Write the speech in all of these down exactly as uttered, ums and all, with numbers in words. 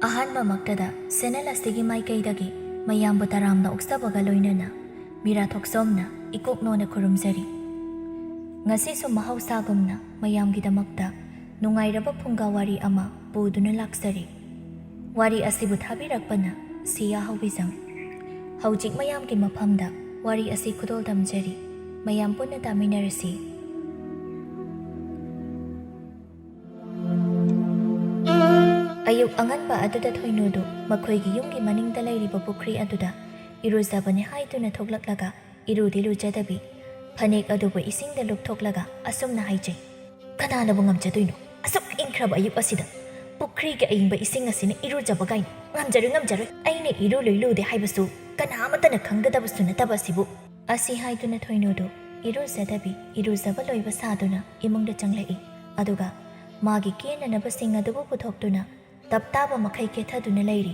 ꯑꯍꯥꯟꯕꯃꯛꯇꯗ channel ꯑꯁꯤꯒꯤ ꯃꯥꯏꯀꯩꯗꯒꯤ ꯃꯌꯥꯝꯕꯨ ꯇꯔꯥꯝꯅ ꯑꯣꯛꯆꯕꯒ ꯂꯣꯏꯅꯅ ꯃꯤꯔꯥ ꯊꯣꯛꯆꯣꯝꯅ ꯏꯀꯣꯛꯅꯣꯅ ꯈꯨꯔꯨꯝꯖꯔꯤ꯫ ꯉꯁꯤꯁꯨ ꯃꯍꯧꯁꯥꯒꯨꯝꯅ ꯃꯌꯥꯝꯒꯤꯗꯃꯛꯇ ꯅꯨꯡꯉꯥꯏꯔꯕ ꯐꯨꯡꯒꯥ ꯋꯥꯔꯤ ꯑꯃ ꯄꯨꯗꯨꯅ ꯂꯥꯛꯆꯔꯤ꯫ ꯋꯥꯔꯤ ꯑꯁꯤꯕꯨ ꯊꯥꯕꯤꯔꯛꯄꯅ ꯁꯤꯌꯥ ꯍꯧꯕꯤꯖꯝ꯫ ꯍꯧꯖꯤꯛ ꯃꯌꯥꯝꯒꯤ ꯃꯐꯝꯗ ꯋꯥꯔꯤ ꯑꯁꯤ ꯈꯨꯗꯣꯜ ꯇꯝꯖꯔꯤ꯫ ꯃꯌꯥꯝ ꯄꯨꯟꯅ ꯇꯥꯃꯤꯟꯅꯔꯁꯤ꯫ ꯑꯌꯨꯛ ꯑꯉꯟꯕ ꯑꯗꯨꯗ ꯊꯣꯏꯅꯨꯗꯨ ꯃꯈꯣꯏꯒꯤ ꯌꯨꯝꯒꯤ ꯃꯅꯤꯡꯗ ꯂꯩꯔꯤꯕ ꯄꯨꯈ꯭ꯔꯤ ꯑꯗꯨꯗ ꯏꯔꯨꯖꯕꯅꯤ ꯍꯥꯏꯗꯨꯅ ꯊꯣꯛꯂꯛꯂꯒ ꯏꯔꯨꯗꯤ ꯂꯨꯖꯗꯕꯤ ꯐꯅꯦꯛ ꯑꯗꯨꯕꯨ ꯏꯁꯤꯡꯗ ꯂꯨꯞꯊꯣꯛꯂꯒ ꯑꯁꯨꯝꯅ ꯍꯥꯏꯖꯩ, "ꯀꯅꯥꯅꯕꯨ ꯉꯝꯖꯗꯣꯏꯅꯣ? ꯑꯁꯨꯛ ꯏꯪꯈ꯭ꯔꯕ ꯑꯌꯨꯛ ꯑꯁꯤꯗ ꯄꯨꯈ꯭ꯔꯤꯒꯤ ꯑꯏꯪꯕ ꯏꯁꯤꯡ ꯑꯁꯤꯅ ꯏꯔꯨꯖꯕ ꯀꯥꯏꯅ? ꯉꯝꯖꯔꯣꯏ, ꯉꯝꯖꯔꯣꯏ꯫ ꯑꯩꯅ ꯏꯔꯨ ꯂꯨꯏ ꯂꯨꯗꯦ ꯍꯥꯏꯕꯁꯨ ꯀꯅꯥ ꯑꯃꯠꯇꯅ ꯈꯪꯒꯗꯕꯁꯨ ꯅꯠꯇꯕ ꯑꯁꯤꯕꯨ!" ꯑꯁꯤ ꯍꯥꯏꯗꯨꯅ ꯊꯣꯏꯅꯨꯗꯨ ꯏꯔꯨꯖꯗꯕꯤ ꯏꯔꯨꯖꯕ ꯂꯣꯏꯕ ꯁꯥꯗꯨꯅ ꯏꯃꯨꯡꯗ ꯆꯪꯂꯛꯏ꯫ ꯑꯗꯨꯒ ꯃꯥꯒꯤ ꯀꯦꯅꯅꯕꯁꯤꯡ ꯑꯗꯨꯕꯨ ꯄꯨꯊꯣꯛꯇꯨꯅ ꯇꯞ ꯇꯥꯕ ꯃꯈꯩ ꯀꯦꯊꯗꯨꯅ ꯂꯩꯔꯤ꯫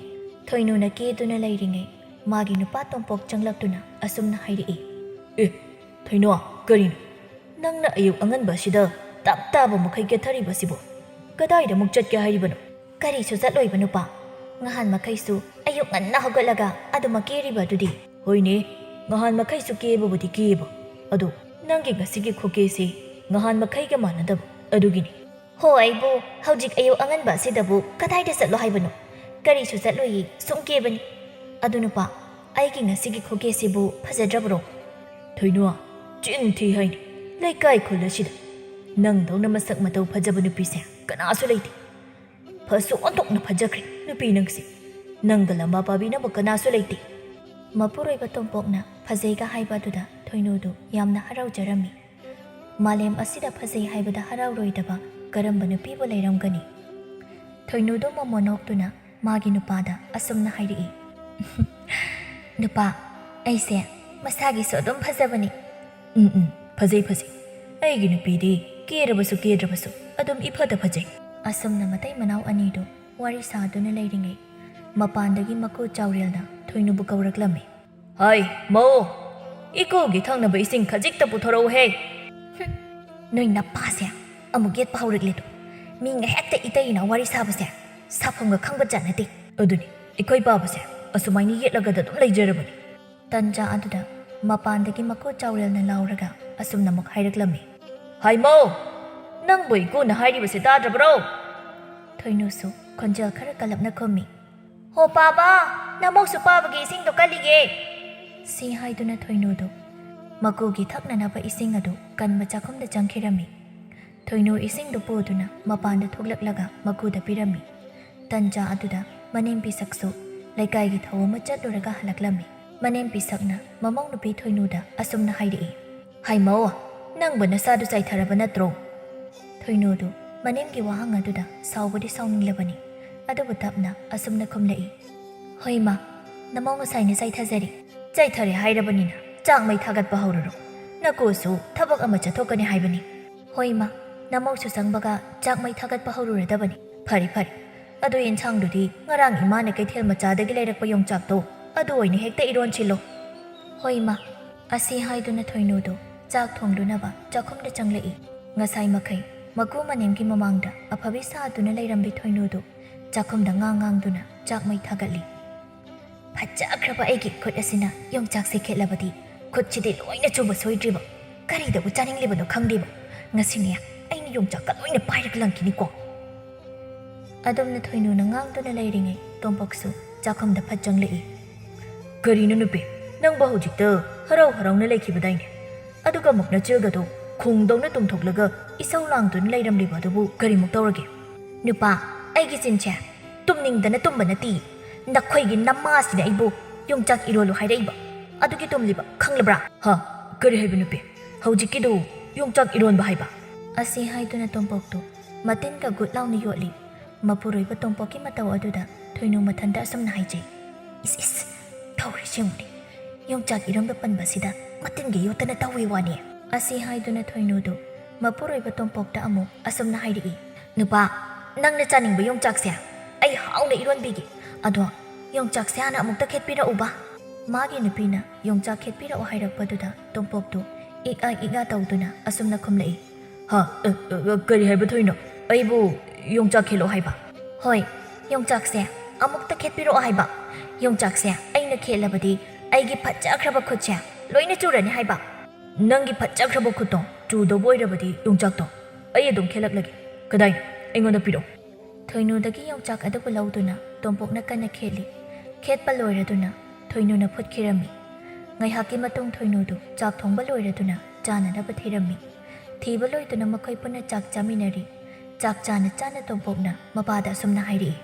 ꯊꯣꯏꯅꯨꯅ ꯀꯦꯗꯨꯅ ꯂꯩꯔꯤꯉꯩ ꯃꯥꯒꯤ ꯅꯨꯄꯥ ꯇꯣꯝꯄꯣꯛ ꯆꯪꯂꯛꯇꯨꯅ ꯑꯁꯨꯝꯅ ꯍꯥꯏꯔꯛꯏ, "ꯑꯦ, ꯊꯣꯏꯅꯨ, ꯀꯔꯤꯅꯣ? ꯅꯪꯅ ꯑꯌꯨꯛ ꯑꯉꯟꯕ ꯑꯁꯤꯗ ꯇꯞ ꯇꯥꯕ ꯃꯈꯩ ꯀꯦꯊꯔꯤꯕꯁꯤꯕꯨ? ꯀꯗꯥꯏꯗ ꯑꯃꯨꯛ ꯆꯠꯀꯦ ꯍꯥꯏꯔꯤꯕꯅꯣ?" "ꯀꯔꯤꯁꯨ ꯆꯠꯂꯣꯏꯕ ꯅꯨꯄꯥ, ꯉꯍꯥꯟ ꯃꯈꯩꯁꯨ ꯑꯌꯨꯛ ꯉꯟꯅ ꯍꯧꯒꯠꯂꯒ ꯑꯗꯨꯃꯛ ꯀꯦꯔꯤꯕ ꯑꯗꯨꯗꯤ?" "ꯍꯣꯏꯅꯦ, ꯉꯍꯥꯟ ꯃꯈꯩꯁꯨ ꯀꯦꯕꯕꯨꯗꯤ ꯀꯦꯕ, ꯑꯗꯣ ꯅꯪꯒꯤ ꯉꯁꯤꯒꯤ ꯈꯨꯀꯦꯁꯤ ꯉꯍꯥꯟ ꯃꯈꯩꯒ ꯃꯥꯟꯅꯗꯕ ꯑꯗꯨꯒꯤꯅꯤ꯫ ꯍꯣ, ꯑꯩꯕꯨ ꯍꯧꯖꯤꯛ ꯑꯌꯨꯛ ꯑꯉꯟꯕ ꯑꯁꯤꯗꯕꯨ ꯀꯗꯥꯏꯗ ꯆꯠꯂꯣ ꯍꯥꯏꯕꯅꯣ? ꯀꯔꯤꯁꯨ ꯆꯠꯂꯣꯏꯌꯦ, ꯁꯨꯝ ꯀꯦꯕꯅꯤ꯫ ꯑꯗꯨ ꯅꯨꯄꯥ, ꯑꯩꯒꯤ ꯉꯁꯤꯒꯤ ꯈꯨꯀꯦꯁꯤꯕꯨ ꯐꯖꯗ꯭ꯔꯕ꯭ꯔꯣ?" "ꯊꯣꯏꯅꯨ, ꯆꯤꯟ ꯊꯤ ꯍꯥꯏꯅꯤ꯫ ꯂꯩꯀꯥꯏ ꯈꯨꯜ ꯑꯁꯤꯗ ꯅꯪꯗꯧꯅ ꯃꯁꯛ ꯃꯇꯧ ꯐꯖꯕ ꯅꯨꯄꯤꯁꯦ ꯀꯅꯥꯁꯨ ꯂꯩꯇꯦ꯫ ꯐꯁꯨ ꯑꯣꯟꯊꯣꯛꯅ ꯐꯖꯈ꯭ꯔꯦ ꯅꯨꯄꯤ ꯅꯪꯁꯦ꯫ ꯅꯪꯒ ꯂꯝꯕꯥ ꯄꯥꯕꯤꯅꯕ ꯀꯅꯥꯁꯨ ꯂꯩꯇꯦ꯫" ꯃꯄꯨꯔꯣꯏꯕ ꯇꯣꯝꯄꯣꯛꯅ ꯐꯖꯩꯒ ꯍꯥꯏꯕ ꯑꯗꯨꯗ ꯊꯣꯏꯅꯨꯗꯨ ꯌꯥꯝꯅ ꯍꯔꯥꯎꯖꯔꯝꯃꯤ꯫ ꯃꯥꯂꯦꯝ ꯑꯁꯤꯗ ꯐꯖꯩ ꯍꯥꯏꯕꯗ ꯍꯔꯥꯎꯔꯣꯏꯗꯕ ꯀꯔꯝꯕ ꯅꯨꯄꯤꯕꯨ ꯂꯩꯔꯝꯒꯅꯤ? ꯊꯣꯏꯅꯨꯗꯨ ꯃꯣꯃꯣ ꯅꯣꯛꯇꯨꯅ ꯃꯥꯒꯤ ꯅꯨꯄꯥꯗ ꯑꯁꯨꯝꯅ ꯍꯥꯏꯔꯛꯏ, "ꯅꯨꯄꯥ, ꯑꯩꯁꯦ ꯃꯁꯥꯒꯤꯁꯨ ꯑꯗꯨꯝ ꯐꯖꯕꯅꯤ꯫" "ꯎꯝ, ꯎꯝ, ꯐꯖꯩ, ꯐꯖꯩ꯫ ꯑꯩꯒꯤ ꯅꯨꯄꯤꯗꯤ ꯀꯦꯔꯕꯁꯨ ꯀꯦꯗ꯭ꯔꯕꯁꯨ ꯑꯗꯨꯝ ꯏꯐꯗ ꯐꯖꯩ꯫" ꯑꯁꯨꯝꯅ ꯃꯇꯩ ꯃꯅꯥꯎ ꯑꯅꯤꯗꯨ ꯋꯥꯔꯤ ꯁꯥꯗꯨꯅ ꯂꯩꯔꯤꯉꯩ ꯃꯄꯥꯟꯗꯒꯤ ꯃꯀꯨ ꯆꯥꯎꯔꯦꯜꯅ ꯊꯣꯏꯅꯨꯕꯨ ꯀꯧꯔꯛꯂꯝꯃꯤ꯫ "ꯍꯥꯏ, ꯃꯧ, ꯏꯀꯣꯒꯤ ꯊꯛꯅꯕ ꯏꯁꯤꯡ ꯈꯖꯤꯛꯇ ꯄꯨꯊꯣꯔꯛꯎꯍꯦ꯫" "ꯍꯨꯝ, ꯅꯣꯏ ꯅꯄꯥꯁꯦ ꯑꯃꯨꯛ ꯌꯦꯠꯄ ꯍꯧꯔꯛꯂꯦꯗꯣ꯫ ꯃꯤ ꯉꯥꯏꯍꯥꯛꯇ ꯏꯇꯩꯅ ꯋꯥꯔꯤ ꯁꯥꯕꯁꯦ ꯁꯥꯐꯝꯒ ꯈꯪꯕ ꯖꯥꯠ ꯅꯠꯇꯦ꯫ ꯑꯗꯨꯅꯤ, ꯑꯩꯈꯣꯏ ꯄꯥꯕꯁꯦ ꯑꯁꯨꯃꯥꯏꯅ ꯌꯦꯠꯂꯒꯗ ꯑꯗꯨꯝ ꯂꯩꯖꯔꯕꯅꯤ꯫ ꯇꯟꯖꯥ ꯑꯗꯨꯗ ꯃꯄꯥꯟꯗꯒꯤ ꯃꯀꯨ ꯆꯥꯎꯔꯦꯜꯅ ꯂꯥꯎꯔꯒ ꯑꯁꯨꯝꯅ ꯑꯃꯨꯛ ꯍꯥꯏꯔꯛꯂꯝꯃꯤ꯫ "ꯍꯥꯏꯃꯧ, ꯅꯪꯕꯨ ꯏꯀꯣꯟꯅ ꯍꯥꯏꯔꯤꯕꯁꯦ ꯇꯥꯗ꯭ꯔꯕ꯭ꯔꯣ?" ꯊꯣꯏꯅꯨꯁꯨ ꯈꯣꯟꯖꯦꯜ ꯈꯔ ꯀꯜꯂꯞꯅ ꯈꯨꯝꯃꯤ꯫ "ꯍꯣ ꯄꯥꯕ, ꯅꯃꯧꯁꯨ ꯄꯥꯕꯒꯤ ꯏꯁꯤꯡꯗꯣ ꯀꯜꯂꯤꯌꯦ!" ꯁꯤ ꯍꯥꯏꯗꯨꯅ ꯊꯣꯏꯅꯨꯗꯨ ꯃꯀꯨꯒꯤ ꯊꯛꯅꯅꯕ ꯏꯁꯤꯡ ꯑꯗꯨ ꯀꯟꯕ ꯆꯥꯛꯈꯨꯝꯗ ꯆꯪꯈꯤꯔꯝꯃꯤ꯫ ꯊꯣꯏꯅꯨ ꯏꯁꯤꯡꯗꯨ ꯄꯨꯗꯨꯅ ꯃꯄꯥꯟꯗ ꯊꯣꯛꯂꯛꯂꯒ ꯃꯀꯨꯗ ꯄꯤꯔꯝꯃꯤ꯫ ꯇꯟꯖꯥ ꯑꯗꯨꯗ ꯃꯅꯦꯝ ꯄꯤꯁꯛꯁꯨ ꯂꯩꯀꯥꯏꯒꯤ ꯊꯧ ꯑꯃ ꯆꯠꯂꯨꯔꯒ ꯍꯜꯂꯛꯂꯝꯃꯤ꯫ ꯃꯅꯦꯝ ꯄꯤꯁꯛꯅ ꯃꯃꯧ ꯅꯨꯄꯤ ꯊꯣꯏꯅꯨꯗ ꯑꯁꯨꯝꯅ ꯍꯥꯏꯔꯛꯏ꯫ "ꯍꯩꯃꯧ, ꯅꯪꯕꯨ ꯅꯁꯥꯗꯨ ꯆꯥꯏꯊꯔꯕ ꯅꯠꯇ꯭ꯔꯣ?" ꯊꯣꯏꯅꯨꯗꯨ ꯃꯅꯦꯝꯒꯤ ꯋꯥꯍꯪ ꯑꯗꯨꯗ ꯁꯥꯎꯕꯗꯤ ꯁꯥꯎꯅꯤꯡꯂꯕꯅꯤ, ꯑꯗꯨꯕꯨ ꯇꯞꯅ ꯑꯁꯨꯝꯅ ꯈꯨꯝꯂꯛꯏ꯫ "ꯍꯣꯏ ꯏꯃꯥ, ꯅꯃꯧ ꯉꯁꯥꯏꯅ ꯆꯥꯏꯊꯖꯔꯤ꯫" "ꯆꯥꯏꯊꯔꯦ ꯍꯥꯏꯔꯕꯅꯤꯅ ꯆꯥꯛ ꯃꯩ ꯊꯥꯒꯠꯄ ꯍꯧꯔꯨꯔꯣ꯫ ꯅꯀꯨꯁꯨ ꯊꯕꯛ ꯑꯃ ꯆꯠꯊꯣꯛꯀꯅꯤ ꯍꯥꯏꯕꯅꯤ꯫" "ꯍꯣꯏ ꯏꯃꯥ, ꯅꯃꯧꯁꯨ ꯆꯪꯕꯒ ꯆꯥꯛ ꯃꯩ ꯊꯥꯒꯠꯄ ꯍꯧꯔꯨꯔꯗꯕꯅꯤ꯫" "ꯐꯔꯦ ꯐꯔꯦ, ꯑꯗꯨ ꯌꯦꯟꯁꯥꯡꯗꯨꯗꯤ ꯉꯔꯥꯡ ꯏꯃꯥꯅ ꯀꯩꯊꯦꯜ ꯃꯆꯥꯗꯒꯤ ꯂꯩꯔꯛꯄ ꯌꯣꯡꯆꯥꯛꯇꯣ, ꯑꯗꯨ ꯑꯣꯏꯅ ꯍꯦꯛꯇ ꯏꯔꯣꯟꯁꯤꯜꯂꯣ꯫" "ꯍꯣꯏ ꯏꯃꯥ꯫" ꯑꯁꯤ ꯍꯥꯏꯗꯨꯅ ꯊꯣꯏꯅꯨꯗꯨ ꯆꯥꯛ ꯊꯣꯡꯂꯨꯅꯕ ꯆꯥꯛꯈꯨꯝꯗ ꯆꯪꯂꯛꯏ꯫ ꯉꯁꯥꯏ ꯃꯈꯩ ꯃꯀꯨ ꯃꯅꯦꯝꯒꯤ ꯃꯃꯥꯡꯗ ꯑꯐꯕꯤ ꯁꯥꯗꯨꯅ ꯂꯩꯔꯝꯕꯤ ꯊꯣꯏꯅꯨꯗꯨ ꯆꯥꯛꯈꯨꯝꯗ ꯉꯥꯡ ꯉꯥꯡꯗꯨꯅ ꯆꯥꯛ ꯃꯩ ꯊꯥꯒꯠꯂꯤ꯫ "ꯐꯖꯈ꯭ꯔꯕ ꯑꯩꯒꯤ ꯈꯨꯠ ꯑꯁꯤꯅ ꯌꯣꯡꯆꯥꯛꯁꯦ ꯈꯦꯠꯂꯕꯗꯤ ꯈꯨꯠꯁꯤꯗꯤ ꯂꯣꯏꯅ ꯆꯨꯕ ꯁꯣꯏꯗ꯭ꯔꯤꯕ꯫ ꯀꯔꯤꯗꯕꯨ ꯆꯥꯅꯤꯡꯂꯤꯕꯅꯣ ꯈꯪꯗꯦꯕ꯫ ꯉꯁꯤꯅꯦ ꯑꯩꯅ ꯌꯣꯡꯆꯥꯛꯀ ꯂꯣꯏꯅ ꯄꯥꯏꯔꯒ ꯂꯪꯈꯤꯅꯤꯀꯣ꯫" ꯑꯗꯨꯝꯅ ꯊꯣꯏꯅꯨꯅ ꯉꯥꯡꯗꯨꯅ ꯂꯩꯔꯤꯉꯩ ꯇꯣꯝꯄꯣꯛꯁꯨ ꯆꯥꯛꯈꯨꯝꯗ ꯐꯠ ꯆꯪꯂꯛꯏ꯫ "ꯀꯔꯤꯅꯣ ꯅꯨꯄꯤ, ꯅꯪꯕꯨ ꯍꯧꯖꯤꯛꯇ ꯍꯔꯥꯎ ꯍꯔꯥꯎꯅ ꯂꯩꯈꯤꯕꯗꯥꯏꯅꯦ? ꯑꯗꯨꯒ ꯑꯃꯨꯛ ꯅꯆꯤꯜꯒꯗꯣ ꯈꯣꯡꯗꯧꯅ ꯇꯨꯝꯊꯣꯛꯂꯒ ꯏꯁꯧ ꯂꯥꯡꯗꯨꯅ ꯂꯩꯔꯝꯂꯤꯕ ꯑꯗꯨꯕꯨ ꯀꯔꯤꯃꯨꯛ ꯇꯧꯔꯒꯦ?" "ꯅꯨꯄꯥ, ꯑꯩꯒꯤ ꯆꯤꯟꯁꯦ ꯇꯨꯝꯅꯤꯡꯗꯅ ꯇꯨꯝꯕ ꯅꯠꯇꯦ꯫ ꯅꯈꯣꯏꯒꯤ ꯅꯃꯥꯁꯤꯅ ꯑꯩꯕꯨ ꯌꯣꯡꯆꯥꯛ ꯏꯔꯣꯜꯂꯨ ꯍꯥꯏꯔꯛꯏꯕ꯫ ꯑꯗꯨꯒꯤ ꯇꯨꯝꯂꯤꯕ, ꯈꯪꯂꯕ꯭ꯔꯥ?" "ꯍꯥ? ꯀꯔꯤ ꯍꯥꯏꯕ ꯅꯨꯄꯤ? ꯍꯧꯖꯤꯛꯀꯤꯗꯨ ꯌꯣꯡꯆꯥꯛ ꯏꯔꯣꯟꯕ ꯍꯥꯏꯕ?" ꯑꯁꯤ ꯍꯥꯏꯗꯨꯅ ꯇꯣꯝꯄꯣꯛꯇꯨ ꯃꯇꯤꯟꯒ ꯒꯨꯠ ꯂꯥꯎꯅ ꯌꯣꯠꯂꯤ꯫ ꯃꯄꯨꯔꯣꯏꯕ ꯇꯣꯝꯄꯣꯛꯀꯤ ꯃꯇꯧ ꯑꯗꯨꯗ ꯊꯣꯏꯅꯨ ꯃꯊꯟꯇ ꯑꯁꯨꯝꯅ ꯍꯥꯏꯖꯩ꯫ "ꯏꯁ ꯏꯁ, ꯇꯧꯔꯤꯁꯤ ꯌꯦꯡꯉꯨꯅꯦ꯫ ꯌꯣꯡꯆꯥꯛ ꯏꯔꯣꯟꯕ ꯄꯟꯕꯁꯤꯗ ꯃꯇꯤꯟꯒ ꯌꯣꯠꯇꯅ ꯇꯧꯏ ꯋꯥꯅꯤ꯫" ꯑꯁꯤ ꯍꯥꯏꯗꯨꯅ ꯊꯣꯏꯅꯨꯗꯨ ꯃꯄꯨꯔꯣꯏꯕ ꯇꯣꯝꯄꯣꯛꯇ ꯑꯃꯨꯛ ꯑꯁꯨꯝꯅ ꯍꯥꯏꯔꯛꯏ꯫ "ꯅꯨꯄꯥ, ꯅꯪꯅ ꯆꯥꯅꯤꯡꯕ ꯌꯣꯡꯆꯥꯛꯁꯦ ꯑꯩ ꯍꯥꯎꯅ ꯏꯔꯣꯟꯕꯤꯒꯦ꯫ ꯑꯗꯣ ꯌꯣꯡꯆꯥꯛꯁꯦ ꯍꯥꯟꯅ ꯑꯃꯨꯛꯇ ꯈꯦꯠꯄꯤꯔꯛꯎꯕ꯫" ꯃꯥꯒꯤ ꯅꯨꯄꯤꯅ ꯌꯣꯡꯆꯥꯛ ꯈꯦꯠꯄꯤꯔꯛꯑꯣ ꯍꯥꯏꯔꯛꯄꯗꯨꯗ ꯇꯣꯝꯄꯣꯛꯇꯨ ꯏꯛ ꯑ ꯏꯛ ꯑ ꯇꯧꯗꯨꯅ ꯑꯁꯨꯝꯅ ꯈꯨꯝꯂꯛꯏ꯫ "ꯍꯥ? ꯑ, ꯑ, ꯑ, ꯀꯔꯤ ꯍꯥꯏꯕ ꯊꯣꯏꯅꯣ? ꯑꯩꯕꯨ ꯌꯣꯡꯆꯥꯛ ꯈꯦꯠꯂꯣ ꯍꯥꯏꯕ?" "ꯍꯣꯏ, ꯌꯣꯡꯆꯥꯛꯁꯦ ꯑꯃꯨꯛꯇ ꯈꯦꯠꯄꯤꯔꯛꯑꯣ ꯍꯥꯏꯕ꯫ ꯌꯣꯡꯆꯥꯛꯁꯦ ꯑꯩꯅ ꯈꯦꯠꯂꯕꯗꯤ ꯑꯩꯒꯤ ꯐꯠꯖꯈ꯭ꯔꯕ ꯈꯨꯠꯁꯦ ꯂꯣꯏꯅ ꯆꯨꯔꯅꯤ ꯍꯥꯏꯕ꯫" "ꯅꯪꯒꯤ ꯐꯠꯖꯈ꯭ꯔꯕ ꯈꯨꯠꯇꯣ ꯆꯨꯗꯧꯕ ꯑꯣꯏꯔꯕꯗꯤ ꯌꯣꯡꯆꯥꯛꯇꯣ ꯑꯩ ꯑꯗꯨꯝ ꯈꯦꯠꯂꯛꯂꯒꯦ꯫ ꯀꯗꯥꯏꯅꯣ? ꯑꯩꯉꯣꯟꯗ ꯄꯤꯔꯛꯑꯣ꯫" ꯊꯣꯏꯅꯨꯗꯒꯤ ꯌꯣꯡꯆꯥꯛ ꯑꯗꯨꯕꯨ ꯂꯧꯗꯨꯅ ꯇꯣꯝꯄꯣꯛꯅ ꯀꯟꯅ ꯈꯦꯠꯂꯤ꯫ ꯈꯦꯠꯄ ꯂꯣꯏꯔꯗꯨꯅ ꯊꯣꯏꯅꯨꯅ ꯐꯨꯠꯈꯤꯔꯝꯃꯤ꯫ ꯉꯥꯏꯍꯥꯛꯀꯤ ꯃꯇꯨꯡ ꯊꯣꯏꯅꯨꯗꯨ ꯆꯥꯛ ꯊꯣꯡꯕ ꯂꯣꯏꯔꯗꯨꯅ ꯆꯥꯅꯅꯕ ꯊꯤꯔꯝꯃꯤ꯫ ꯊꯤꯕ ꯂꯣꯏꯗꯨꯅ ꯃꯈꯣꯏ ꯄꯨꯟꯅ ꯆꯥꯛ ꯆꯥꯃꯤꯟꯅꯔꯤ꯫ ꯆꯥꯛ ꯆꯥꯅ ꯆꯥꯅ ꯇꯣꯝꯄꯣꯛꯅ ꯃꯄꯥꯗ ꯑꯁꯨꯝꯅ ꯍꯥꯏꯔꯛꯏ꯫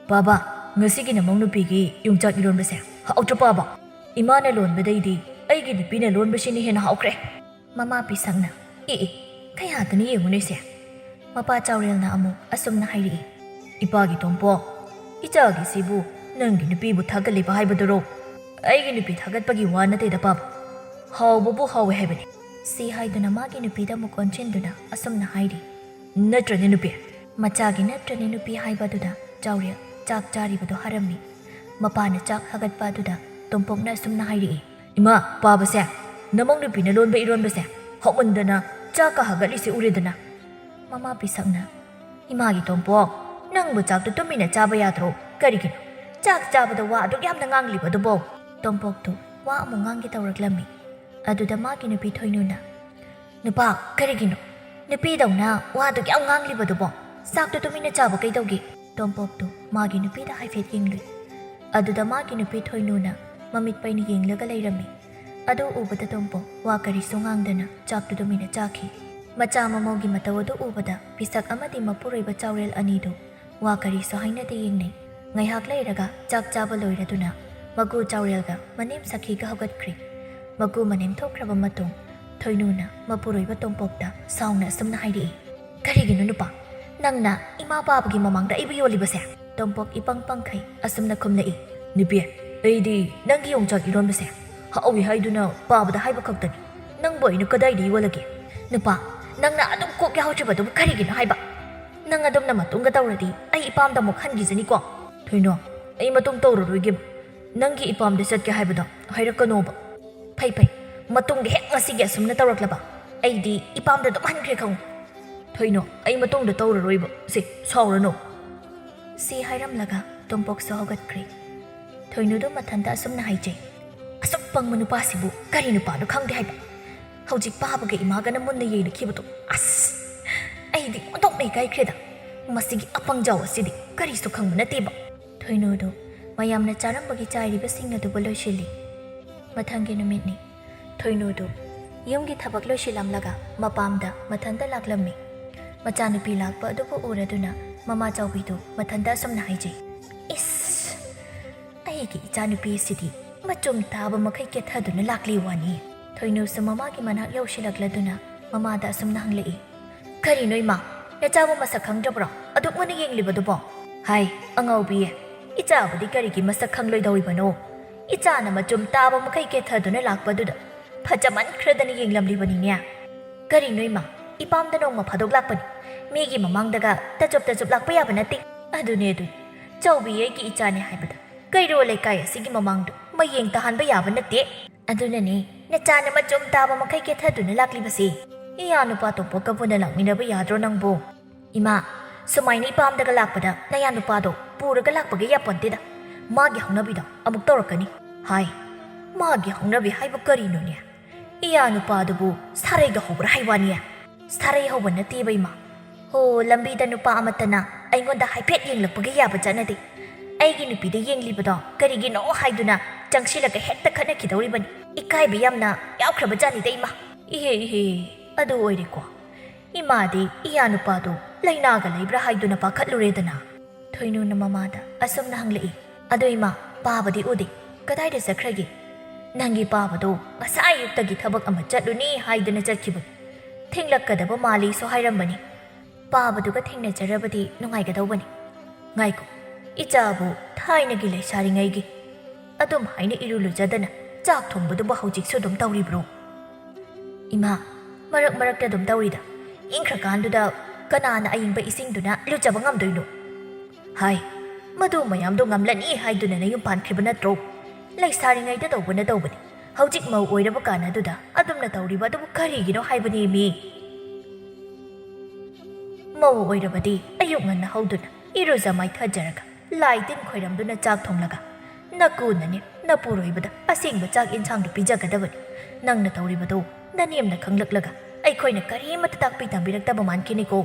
"ꯄꯥꯕ, ꯉꯁꯤꯒꯤ ꯅꯃꯧ ꯅꯨꯄꯤꯒꯤ ꯌꯣꯡꯆꯥꯛ ꯏꯔꯣꯟꯕꯁꯦ ꯍꯥꯎꯇ꯭ꯔꯣ ꯄꯥꯕ? ꯏꯃꯥꯅ ꯂꯣꯟꯕꯗꯩꯗꯤ ꯑꯩꯒꯤ ꯅꯨꯄꯤꯅ ꯂꯣꯟꯕꯁꯤꯅ ꯍꯦꯟꯅ ꯍꯥꯎꯈ꯭ꯔꯦ꯫" ꯃꯃꯥ ꯄꯤꯁꯛꯅ, "ꯏ ꯏ, ꯀꯌꯥꯗꯅ ꯌꯦꯡꯉꯨꯅꯦꯁꯦ꯫" ꯃꯄꯥ ꯆꯥꯎꯔꯦꯜꯅ ꯑꯃꯨꯛ ꯑꯁꯨꯝꯅ ꯍꯥꯏꯔꯛꯏ꯫ "ꯏꯄꯥꯒꯤ ꯇꯣꯝꯄꯣꯛ, ꯏꯆꯥꯒꯤꯁꯤꯕꯨ ꯅꯪꯒꯤ ꯅꯨꯄꯤꯕꯨ ꯊꯥꯒꯠꯂꯤꯕ ꯍꯥꯏꯕꯗꯨꯔꯣ? ꯑꯩꯒꯤ ꯅꯨꯄꯤ ꯊꯥꯒꯠꯄꯒꯤ ꯋꯥ ꯅꯠꯇꯦꯗ ꯄꯥꯕ꯫ ꯍꯥꯎꯕꯕꯨ ꯍꯥꯎꯋꯦ ꯍꯥꯏꯕꯅꯤ꯫" ꯁꯤ ꯍꯥꯏꯗꯨꯅ ꯃꯥꯒꯤ ꯅꯨꯄꯤꯗ ꯑꯃꯨꯛ ꯑꯣꯟꯁꯤꯟꯗꯨꯅ ꯑꯁꯨꯝꯅ ꯍꯥꯏꯔꯤ꯫ "ꯅꯠꯇ꯭ꯔꯅꯦ ꯅꯨꯄꯤ?" ꯃꯆꯥꯒꯤ "ꯅꯠꯇ꯭ꯔꯅꯦ ꯅꯨꯄꯤ" ꯍꯥꯏꯕ ꯑꯗꯨꯗ ꯆꯥꯎꯔꯦꯜ ꯆꯥꯛ ꯆꯥꯔꯤꯕꯗꯨ ꯍꯥꯔꯝꯃꯤ꯫ ꯃꯄꯥꯅ ꯆꯥꯛ ꯍꯥꯒꯠꯄ ꯑꯗꯨꯗ ꯇꯣꯝꯄꯣꯛꯅ ꯑꯁꯨꯝꯅ ꯍꯥꯏꯔꯛꯏ꯫ "ꯏꯃꯥ, ꯄꯥꯕꯁꯦ, ꯅꯃꯧ ꯅꯨꯄꯤꯅ ꯂꯣꯟꯕ ꯏꯔꯣꯟꯕꯁꯦ ꯍꯥꯎꯃꯟꯗꯅ ꯆꯥꯛꯀ ꯍꯥꯒꯠꯂꯤꯁꯦ ꯎꯔꯦꯗꯅ꯫" ꯃꯃꯥ ꯄꯤꯁꯛꯅ, "ꯏꯃꯥꯒꯤ ꯇꯣꯝꯄꯣꯛ, ꯅꯪꯕꯨ ꯆꯥꯛꯇꯨ ꯇꯨꯃꯤꯟꯅ ꯆꯥꯕ ꯌꯥꯗ꯭ꯔꯣ? ꯀꯔꯤꯒꯤꯅꯣ ꯆꯥꯛ ꯆꯥꯕꯗ ꯋꯥ ꯑꯗꯨꯛ ꯌꯥꯝꯅ ꯉꯥꯡꯂꯤꯕ ꯑꯗꯨꯕꯣ?" ꯇꯣꯝꯄꯣꯛꯇꯨ ꯋꯥ ꯑꯃꯨꯛ ꯉꯥꯡꯒꯦ ꯇꯧꯔꯛꯂꯝꯃꯤ꯫ ꯑꯗꯨꯗ ꯃꯥꯒꯤ ꯅꯨꯄꯤ ꯊꯣꯏꯅꯨꯅ, "ꯅꯨꯄꯥ, ꯀꯔꯤꯒꯤꯅꯣ ꯅꯨꯄꯤꯗꯧꯅ ꯋꯥ ꯑꯗꯨꯛ ꯌꯥꯝ ꯉꯥꯡꯂꯤꯕꯗꯨꯕꯣ? ꯆꯥꯛꯇꯨ ꯇꯨꯃꯤꯟꯅ ꯆꯥꯕ ꯀꯩꯗꯧꯒꯦ?" ꯇꯣꯝꯄꯣꯛꯇꯨ ꯃꯥꯒꯤ ꯅꯨꯄꯤꯗ ꯍꯥꯏꯐꯦꯠ ꯌꯦꯡꯂꯨꯏ꯫ ꯑꯗꯨꯗ ꯃꯥꯒꯤ ꯅꯨꯄꯤ ꯊꯣꯏꯅꯨꯅ ꯃꯃꯤꯠ ꯄꯩꯅ ꯌꯦꯡꯂꯒ ꯂꯩꯔꯝꯃꯤ꯫ ꯑꯗꯨ ꯎꯕꯗ ꯇꯣꯝꯄꯣꯛ ꯋꯥ ꯀꯔꯤꯁꯨ ꯉꯥꯡꯗꯅ ꯆꯥꯛꯇꯨ ꯇꯨꯃꯤꯟꯅ ꯆꯥꯈꯤ꯫ ꯃꯆꯥ ꯃꯃꯧꯒꯤ ꯃꯇꯧ ꯑꯗꯨ ꯎꯕꯗ ꯄꯤꯁꯛ ꯑꯃꯗꯤ ꯃꯄꯨꯔꯣꯏꯕ ꯆꯥꯎꯔꯦꯜ ꯑꯅꯤꯗꯨ ꯋꯥ ꯀꯔꯤꯁꯨ ꯍꯥꯏꯅꯗꯦ ꯌꯦꯡꯅꯩ꯫ ꯉꯥꯏꯍꯥꯛ ꯂꯩꯔꯒ ꯆꯥꯛ ꯆꯥꯕ ꯂꯣꯏꯔꯗꯨꯅ ꯃꯒꯨ ꯆꯥꯎꯔꯦꯜꯒ ꯃꯅꯦꯝ ꯁꯈꯤꯒ ꯍꯧꯒꯠꯈ꯭ꯔꯦ꯫ ꯃꯒꯨ ꯃꯅꯦꯝ ꯊꯣꯛꯈ꯭ꯔꯕ ꯃꯇꯨꯡ ꯊꯣꯏꯅꯨꯅ ꯃꯄꯨꯔꯣꯏꯕ ꯇꯣꯝꯄꯣꯛꯇ ꯁꯥꯎꯅ ꯑꯁꯨꯝꯅ ꯍꯥꯏꯔꯛꯏ, "ꯀꯔꯤꯒꯤꯅꯣ ꯅꯨꯄꯥ, ꯅꯪꯅ ꯏꯃꯥ ꯄꯥꯕꯒꯤ ꯃꯃꯥꯡꯗ ꯑꯩꯕꯨ ꯌꯣꯜꯂꯤꯕꯁꯦ?" ꯇꯣꯝꯄꯣꯛ ꯏꯄꯪ ꯄꯪꯈꯩ ꯑꯁꯨꯝꯅ ꯈꯨꯝꯂꯛꯏ, "ꯅꯨꯄꯤ, ꯑꯩꯗꯤ ꯅꯪꯒꯤ ꯌꯣꯡꯆꯥꯛ ꯏꯔꯣꯟꯕꯁꯦ ꯍꯥꯎꯏ ꯍꯥꯏꯗꯨꯅ ꯄꯥꯕꯗ ꯍꯥꯏꯕ ꯈꯛꯇꯅꯤ꯫ ꯅꯪꯕꯨ ꯑꯩꯅ ꯀꯗꯥꯏꯗ ꯌꯣꯜꯂꯒꯦ? ꯅꯨꯄꯥ, ꯅꯪꯅ ꯑꯗꯨꯝ ꯀꯣꯛ ꯌꯥꯎꯗ꯭ꯔꯤꯕꯗꯨꯕꯨ ꯀꯔꯤꯒꯤꯅꯣ ꯍꯥꯏꯕ? ꯅꯪ ꯑꯗꯨꯝꯅ ꯃꯇꯨꯡꯒ ꯇꯧꯔꯗꯤ ꯑꯩ ꯏꯄꯥꯝꯗ ꯑꯃꯨꯛ ꯍꯟꯈꯤꯖꯅꯤꯀꯣ꯫" "ꯊꯣꯏꯅꯣ, ꯑꯩ ꯃꯇꯨꯡ ꯇꯧꯔꯔꯣꯏꯒꯦ꯫ ꯅꯪꯒꯤ ꯏꯄꯥꯝꯗ ꯆꯠꯀꯦ ꯍꯥꯏꯕꯗꯣ ꯍꯥꯏꯔꯛꯀꯅꯣꯕ꯫" "ꯐꯩ ꯐꯩ, ꯃꯇꯨꯡꯗ ꯍꯦꯛ ꯉꯁꯤꯒꯤ ꯑꯁꯨꯝꯅ ꯇꯧꯔꯛꯂꯕ ꯑꯩꯗꯤ ꯏꯄꯥꯝꯗ ꯑꯗꯨꯝ ꯍꯟꯈ꯭ꯔꯦ ꯈꯪꯉꯨ꯫" "ꯊꯣꯏꯅꯣ, ꯑꯩ ꯃꯇꯨꯡꯗ ꯇꯧꯔꯔꯣꯏꯕ꯫ ꯁꯦ, ꯁꯥꯎꯔꯅꯨ꯫" ꯁꯤ ꯍꯥꯏꯔꯝꯂꯒ ꯇꯣꯝꯄꯣꯛꯁꯨ ꯍꯧꯒꯠꯈ꯭ꯔꯦ꯫ ꯊꯣꯏꯅꯨꯗꯨ ꯃꯊꯟꯇ ꯑꯁꯨꯝꯅ ꯍꯥꯏꯖꯩ, "ꯑꯁꯨꯛ ꯄꯪꯕ ꯅꯨꯄꯥꯁꯤꯕꯨ ꯀꯔꯤ ꯅꯨꯄꯥꯅꯣ ꯈꯪꯗꯦ ꯍꯥꯏꯕ꯫ ꯍꯧꯖꯤꯛ ꯄꯥꯕꯒ ꯏꯃꯥꯒꯅ ꯃꯨꯟꯅ ꯌꯦꯡꯅꯈꯤꯕꯗꯣ, ꯑꯁ! ꯑꯩꯗꯤ ꯑꯣꯟꯊꯣꯛꯅ ꯏꯀꯥꯏꯈ꯭ꯔꯦꯗ꯫ ꯃꯁꯤꯒꯤ ꯑꯄꯪꯖꯥꯎ ꯑꯁꯤꯗꯤ ꯀꯔꯤꯁꯨ ꯈꯪꯕ ꯅꯠꯇꯦꯕ꯫" ꯊꯣꯏꯅꯨꯗꯨ ꯃꯌꯥꯝꯅ ꯆꯥꯔꯝꯕꯒꯤ ꯆꯥꯏꯔꯤꯕꯁꯤꯡ ꯑꯗꯨꯕꯨ ꯂꯣꯏꯁꯤꯜꯂꯤ꯫ ꯃꯊꯪꯒꯤ ꯅꯨꯃꯤꯠꯅꯤ꯫ ꯊꯣꯏꯅꯨꯗꯨ ꯌꯨꯝꯒꯤ ꯊꯕꯛ ꯂꯣꯏꯁꯤꯜꯂꯝꯂꯒ ꯃꯄꯥꯝꯗ ꯃꯊꯟꯇ ꯂꯥꯛꯂꯝꯃꯤ꯫ ꯃꯆꯥꯅꯨꯄꯤ ꯂꯥꯛꯄ ꯑꯗꯨꯕꯨ ꯎꯔꯗꯨꯅ ꯃꯃꯥ ꯆꯥꯎꯕꯤꯗꯨ ꯃꯊꯟꯇ ꯑꯁꯨꯝꯅ ꯍꯥꯏꯖꯩ, "ꯏꯁ! ꯑꯩꯒꯤ ꯏꯆꯥꯅꯨꯄꯤ ꯑꯁꯤꯗꯤ ꯃꯆꯨꯝ ꯇꯥꯕ ꯃꯈꯩ ꯀꯦꯊꯗꯨꯅ ꯂꯥꯛꯂꯤ ꯋꯥꯅꯤ꯫" ꯊꯣꯏꯅꯨꯁꯨ ꯃꯃꯥꯒꯤ ꯃꯅꯥꯛ ꯌꯧꯁꯤꯜꯂꯛꯂꯗꯨꯅ ꯃꯃꯥꯗ ꯑꯁꯨꯝꯅ ꯍꯪꯂꯛꯏ, "ꯀꯔꯤꯅꯣ ꯏꯃꯥ, ꯅꯆꯥꯕꯨ ꯃꯁꯛ ꯈꯪꯗ꯭ꯔꯕ꯭ꯔꯣ? ꯑꯗꯨꯛ ꯃꯨꯟꯅ ꯌꯦꯡꯂꯤꯕꯗꯨꯕꯣ?" "ꯍꯥꯏ, ꯑꯉꯥꯎꯕꯤ, ꯏꯆꯥꯕꯨꯗꯤ ꯀꯔꯤꯒꯤ ꯃꯁꯛ ꯈꯪꯂꯣꯏꯗꯧꯔꯤꯕꯅꯣ? ꯏꯆꯥꯅ ꯃꯆꯨꯝ ꯇꯥꯕ ꯃꯈꯩ ꯀꯦꯊꯗꯨꯅ ꯂꯥꯛꯄꯗꯨꯗ ꯐꯖꯃꯟꯈ꯭ꯔꯗꯅ ꯌꯦꯡꯂꯝꯂꯤꯕꯅꯤꯅꯦ꯫" "ꯀꯔꯤꯅꯣ ꯏꯃꯥ, ꯏꯄꯥꯝꯗ ꯅꯣꯡꯃ ꯐꯥꯗꯣꯛ ꯂꯥꯛꯄꯅꯤ꯫ ꯃꯤꯒꯤ ꯃꯃꯥꯡꯗꯒ ꯇꯆꯨꯞ ꯇꯆꯨꯞ ꯂꯥꯛꯄ ꯌꯥꯕ ꯅꯠꯇꯦ꯫" "ꯑꯗꯨꯅꯦ ꯑꯗꯨ, ꯆꯥꯎꯕꯤ ꯑꯩꯒꯤ ꯏꯆꯥꯅꯦ ꯍꯥꯏꯕꯗ ꯀꯩꯔꯣꯜ ꯂꯩꯀꯥꯏ ꯑꯁꯤꯒꯤ ꯃꯃꯥꯡꯗ ꯃꯌꯦꯡ ꯇꯥꯍꯟꯕ ꯌꯥꯕ ꯅꯠꯇꯦ꯫ ꯑꯗꯨꯅꯅꯦ ꯅꯆꯥꯅ ꯃꯆꯨꯝ ꯇꯥꯕ ꯃꯈꯩ ꯀꯦꯊꯗꯨꯅ ꯂꯥꯛꯂꯤꯕꯁꯦ꯫ ꯏꯌꯥ ꯅꯨꯄꯥ ꯇꯣꯝꯄꯣꯛꯀ ꯄꯨꯟꯅ ꯂꯥꯛꯃꯤꯟꯅꯕ ꯌꯥꯗ꯭ꯔꯣ ꯅꯪꯕꯨ?" "ꯏꯃꯥ, ꯁꯨꯃꯥꯏꯅ ꯏꯄꯥꯝꯗꯒ ꯂꯥꯛꯄꯗ ꯅꯌꯥ ꯅꯨꯄꯥꯗꯣ ꯄꯨꯔꯒ ꯂꯥꯛꯄꯒ ꯌꯥꯄꯣꯟꯇꯦꯗ꯫ ꯃꯥꯒꯤ ꯍꯧꯅꯕꯤꯗꯣ ꯑꯃꯨꯛ ꯇꯧꯔꯛꯀꯅꯤ꯫" "ꯍꯥꯏ, ꯃꯥꯒꯤ ꯍꯧꯅꯕꯤ ꯍꯥꯏꯕꯨ ꯀꯔꯤꯅꯣꯅꯦ? ꯏꯌꯥ ꯅꯨꯄꯥꯗꯨꯕꯨ ꯁꯥꯔꯩꯒ ꯍꯧꯕ꯭ꯔꯥ ꯍꯥꯏ ꯋꯥꯅꯤ?" "ꯁꯥꯔꯩ ꯍꯧꯕ ꯅꯠꯇꯦꯕ ꯏꯃꯥ꯫ ꯍꯣ, ꯂꯝꯕꯤꯗ ꯅꯨꯄꯥ ꯑꯃꯠꯇꯅ ꯑꯩꯉꯣꯟꯗ ꯍꯥꯏꯐꯦꯠ ꯌꯦꯡꯂꯛꯄꯒ ꯌꯥꯕ ꯆꯠꯅꯗꯦ꯫ ꯑꯩꯒꯤ ꯅꯨꯄꯤꯗ ꯌꯦꯡꯂꯤꯕꯗꯣ ꯀꯔꯤꯒꯤꯅꯣ ꯍꯥꯏꯗꯨꯅ ꯆꯪꯁꯤꯜꯂꯒ ꯍꯦꯛꯇ ꯈꯠꯅꯈꯤꯗꯧꯔꯤꯕꯅꯤ꯫ ꯏꯀꯥꯏꯕ ꯌꯥꯝꯅ ꯌꯥꯎꯈ꯭ꯔꯕ ꯖꯥꯠꯅꯤꯗ ꯏꯃꯥ꯫" "ꯏꯍꯦ ꯏꯍꯦ, ꯑꯗꯨ ꯑꯣꯏꯔꯦꯀꯣ꯫ ꯏꯃꯥꯗꯤ ꯏꯌꯥ ꯅꯨꯄꯥꯗꯣ ꯂꯥꯏꯅꯥꯒ ꯂꯩꯕ꯭ꯔꯥ ꯍꯥꯏꯗꯨꯅ ꯄꯥꯈꯠꯂꯨꯔꯦꯗꯅ꯫" ꯊꯣꯏꯅꯨꯅ ꯃꯃꯥꯗ ꯑꯁꯨꯝꯅ ꯍꯪꯂꯛꯏ, "ꯑꯗꯣ ꯏꯃꯥ, ꯄꯥꯕꯗꯤ ꯎꯗꯦ꯫ ꯀꯗꯥꯏꯗ ꯆꯠꯈ꯭ꯔꯒꯦ?" "ꯅꯪꯒꯤ ꯄꯥꯕꯗꯣ ꯉꯁꯥꯏ ꯑꯌꯨꯛꯇꯒꯤ ꯊꯕꯛ ꯑꯃ ꯆꯠꯂꯨꯅꯤ ꯍꯥꯏꯗꯅ ꯆꯠꯈꯤꯕꯅꯤ꯫ ꯊꯦꯡꯂꯛꯀꯗꯕ ꯃꯥꯜꯂꯤꯁꯨ ꯍꯥꯏꯔꯝꯕꯅꯤ꯫ ꯄꯥꯕꯗꯨꯒ ꯊꯦꯡꯅꯖꯔꯕꯗꯤ ꯅꯨꯡꯉꯥꯏꯒꯗꯧꯕꯅꯤ꯫ ꯉꯥꯏꯈꯣ, ꯏꯆꯥꯕꯨ ꯊꯥꯏꯅꯒꯤ ꯂꯩꯁꯥꯔꯤꯉꯩꯒꯤ ꯑꯗꯨꯝ ꯍꯥꯏꯅ ꯏꯔꯨ ꯂꯨꯖꯗꯅ ꯆꯥꯛ ꯊꯣꯡꯕꯗꯨꯕꯨ ꯍꯧꯖꯤꯛꯁꯨ ꯑꯗꯨꯝ ꯇꯧꯔꯤꯕ꯭ꯔꯣ?" "ꯏꯃꯥ, ꯃꯔꯛ ꯃꯔꯛꯇ ꯑꯗꯨꯝ ꯇꯧꯔꯤꯗ꯫ ꯏꯪꯈ꯭ꯔꯀꯥꯟꯗꯨꯗ ꯀꯅꯥꯅ ꯑꯏꯪꯕ ꯏꯁꯤꯡꯗꯨꯅ ꯂꯨꯖꯕ ꯉꯝꯗꯣꯏꯅꯣ?" "ꯍꯥꯏ, ꯃꯗꯨ ꯃꯌꯥꯝꯗꯣ ꯉꯝꯂꯅꯤ ꯍꯥꯏꯗꯨꯅ ꯅꯌꯨꯝ ꯄꯥꯟꯈ꯭ꯔꯤꯕ ꯅꯠꯇ꯭ꯔꯣ? ꯂꯩꯁꯥꯔꯤꯉꯩꯗ ꯇꯧꯕꯅ ꯇꯧꯕꯅꯤ꯫ ꯍꯧꯖꯤꯛ ꯃꯧ ꯑꯣꯏꯔꯕ ꯀꯥꯟꯅꯗꯨꯗ ꯑꯗꯨꯝꯅ ꯇꯧꯔꯤꯕ ꯑꯗꯨꯕꯨ ꯀꯔꯤꯒꯤꯅꯣ ꯍꯥꯏꯕꯅꯦꯃꯤ?" "ꯃꯧ ꯑꯣꯏꯔꯕꯗꯤ ꯑꯌꯨꯛ ꯉꯟꯅ ꯍꯧꯗꯨꯅ ꯏꯔꯨꯖ ꯃꯥꯏꯊꯖꯔꯒ ꯂꯥꯏ ꯇꯤꯟ ꯈꯣꯏꯔꯝꯗꯨꯅ ꯆꯥꯛ ꯊꯣꯡꯂꯒ ꯅꯀꯨ ꯅꯅꯦꯝ ꯅꯄꯨꯔꯣꯏꯕꯗ ꯑꯁꯦꯡꯕ ꯆꯥꯛ ꯏꯟꯁꯥꯡꯗꯨ ꯄꯤꯖꯒꯗꯕꯅꯤ꯫ ꯅꯪꯅ ꯇꯧꯔꯤꯕꯗꯨ ꯅꯅꯦꯝꯅ ꯈꯪꯂꯛꯂꯒ ꯑꯩꯈꯣꯏꯅ ꯀꯔꯤꯃꯠꯇ ꯇꯥꯛꯄꯤ ꯇꯝꯕꯤꯔꯛꯇꯕ ꯃꯥꯟꯈꯤꯅꯤꯀꯣ꯫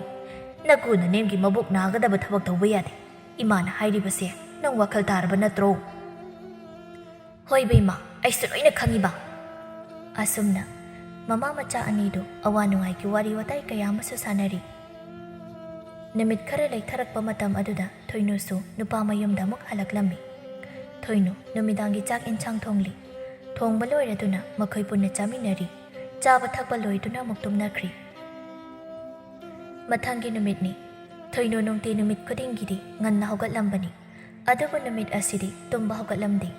ꯅꯀꯨ ꯅꯅꯦꯝꯒꯤ ꯃꯕꯨꯛ ꯅꯥꯒꯗꯕ ꯊꯕꯛ ꯇꯧꯕ ꯌꯥꯗꯦ꯫ ꯏꯃꯥꯅ ꯍꯥꯏꯔꯤꯕꯁꯦ ꯅꯪ ꯋꯥꯈꯜ ꯇꯥꯔꯕ ꯅꯠꯇ꯭ꯔꯣ? ꯍꯣꯏ ꯕꯦꯝꯃ, ꯑꯩꯁꯨ ꯂꯣꯏꯅ ꯈꯪꯉꯤꯕ꯫ ꯑꯁꯨꯝꯅ ꯃꯃꯥ ꯃꯆꯥ ꯑꯅꯤꯗꯨ ꯑꯋꯥ ꯅꯨꯡꯉꯥꯏꯒꯤ ꯋꯥꯔꯤ ꯋꯥꯇꯥꯏ ꯀꯌꯥ ꯑꯃꯁꯨ ꯁꯥꯟꯅꯔꯤ꯫ ꯅꯨꯃꯤꯠ ꯈꯔ ꯂꯩꯊꯔꯛꯄ ꯃꯇꯝ ꯑꯗꯨꯗ ꯊꯣꯏꯅꯨꯁꯨ ꯅꯨꯄꯥ ꯃꯌꯨꯝꯗ ꯑꯃꯨꯛ ꯍꯜꯂꯛꯂꯝꯃꯤ꯫ ꯊꯣꯏꯅꯨ ꯅꯨꯃꯤꯗꯥꯡꯒꯤ ꯆꯥꯛ ꯏꯟꯁꯥꯡ ꯊꯣꯡꯂꯤ꯫ ꯊꯣꯡꯕ ꯂꯣꯏꯔꯗꯨꯅ ꯃꯈꯣꯏ ꯄꯨꯟꯅ ꯆꯥꯃꯤꯟꯅꯔꯤ꯫ ꯆꯥꯕ ꯊꯛꯄ ꯂꯣꯏꯗꯨꯅ ꯑꯃꯨꯛ ꯇꯨꯝꯅꯈ꯭ꯔꯤ꯫ ꯃꯊꯪꯒꯤ ꯅꯨꯃꯤꯠꯅꯤ꯫ ꯊꯣꯏꯅꯨ ꯅꯨꯡꯇꯤ ꯅꯨꯃꯤꯠ ꯈꯨꯗꯤꯡꯒꯤꯗꯤ ꯉꯟꯅ ꯍꯧꯒꯠꯂꯝꯕꯅꯤ꯫ ꯑꯗꯨꯕꯨ ꯅꯨꯃꯤꯠ ꯑꯁꯤꯗꯤ ꯇꯨꯝꯕ ꯍꯧꯒꯠꯂꯝꯗꯦ꯫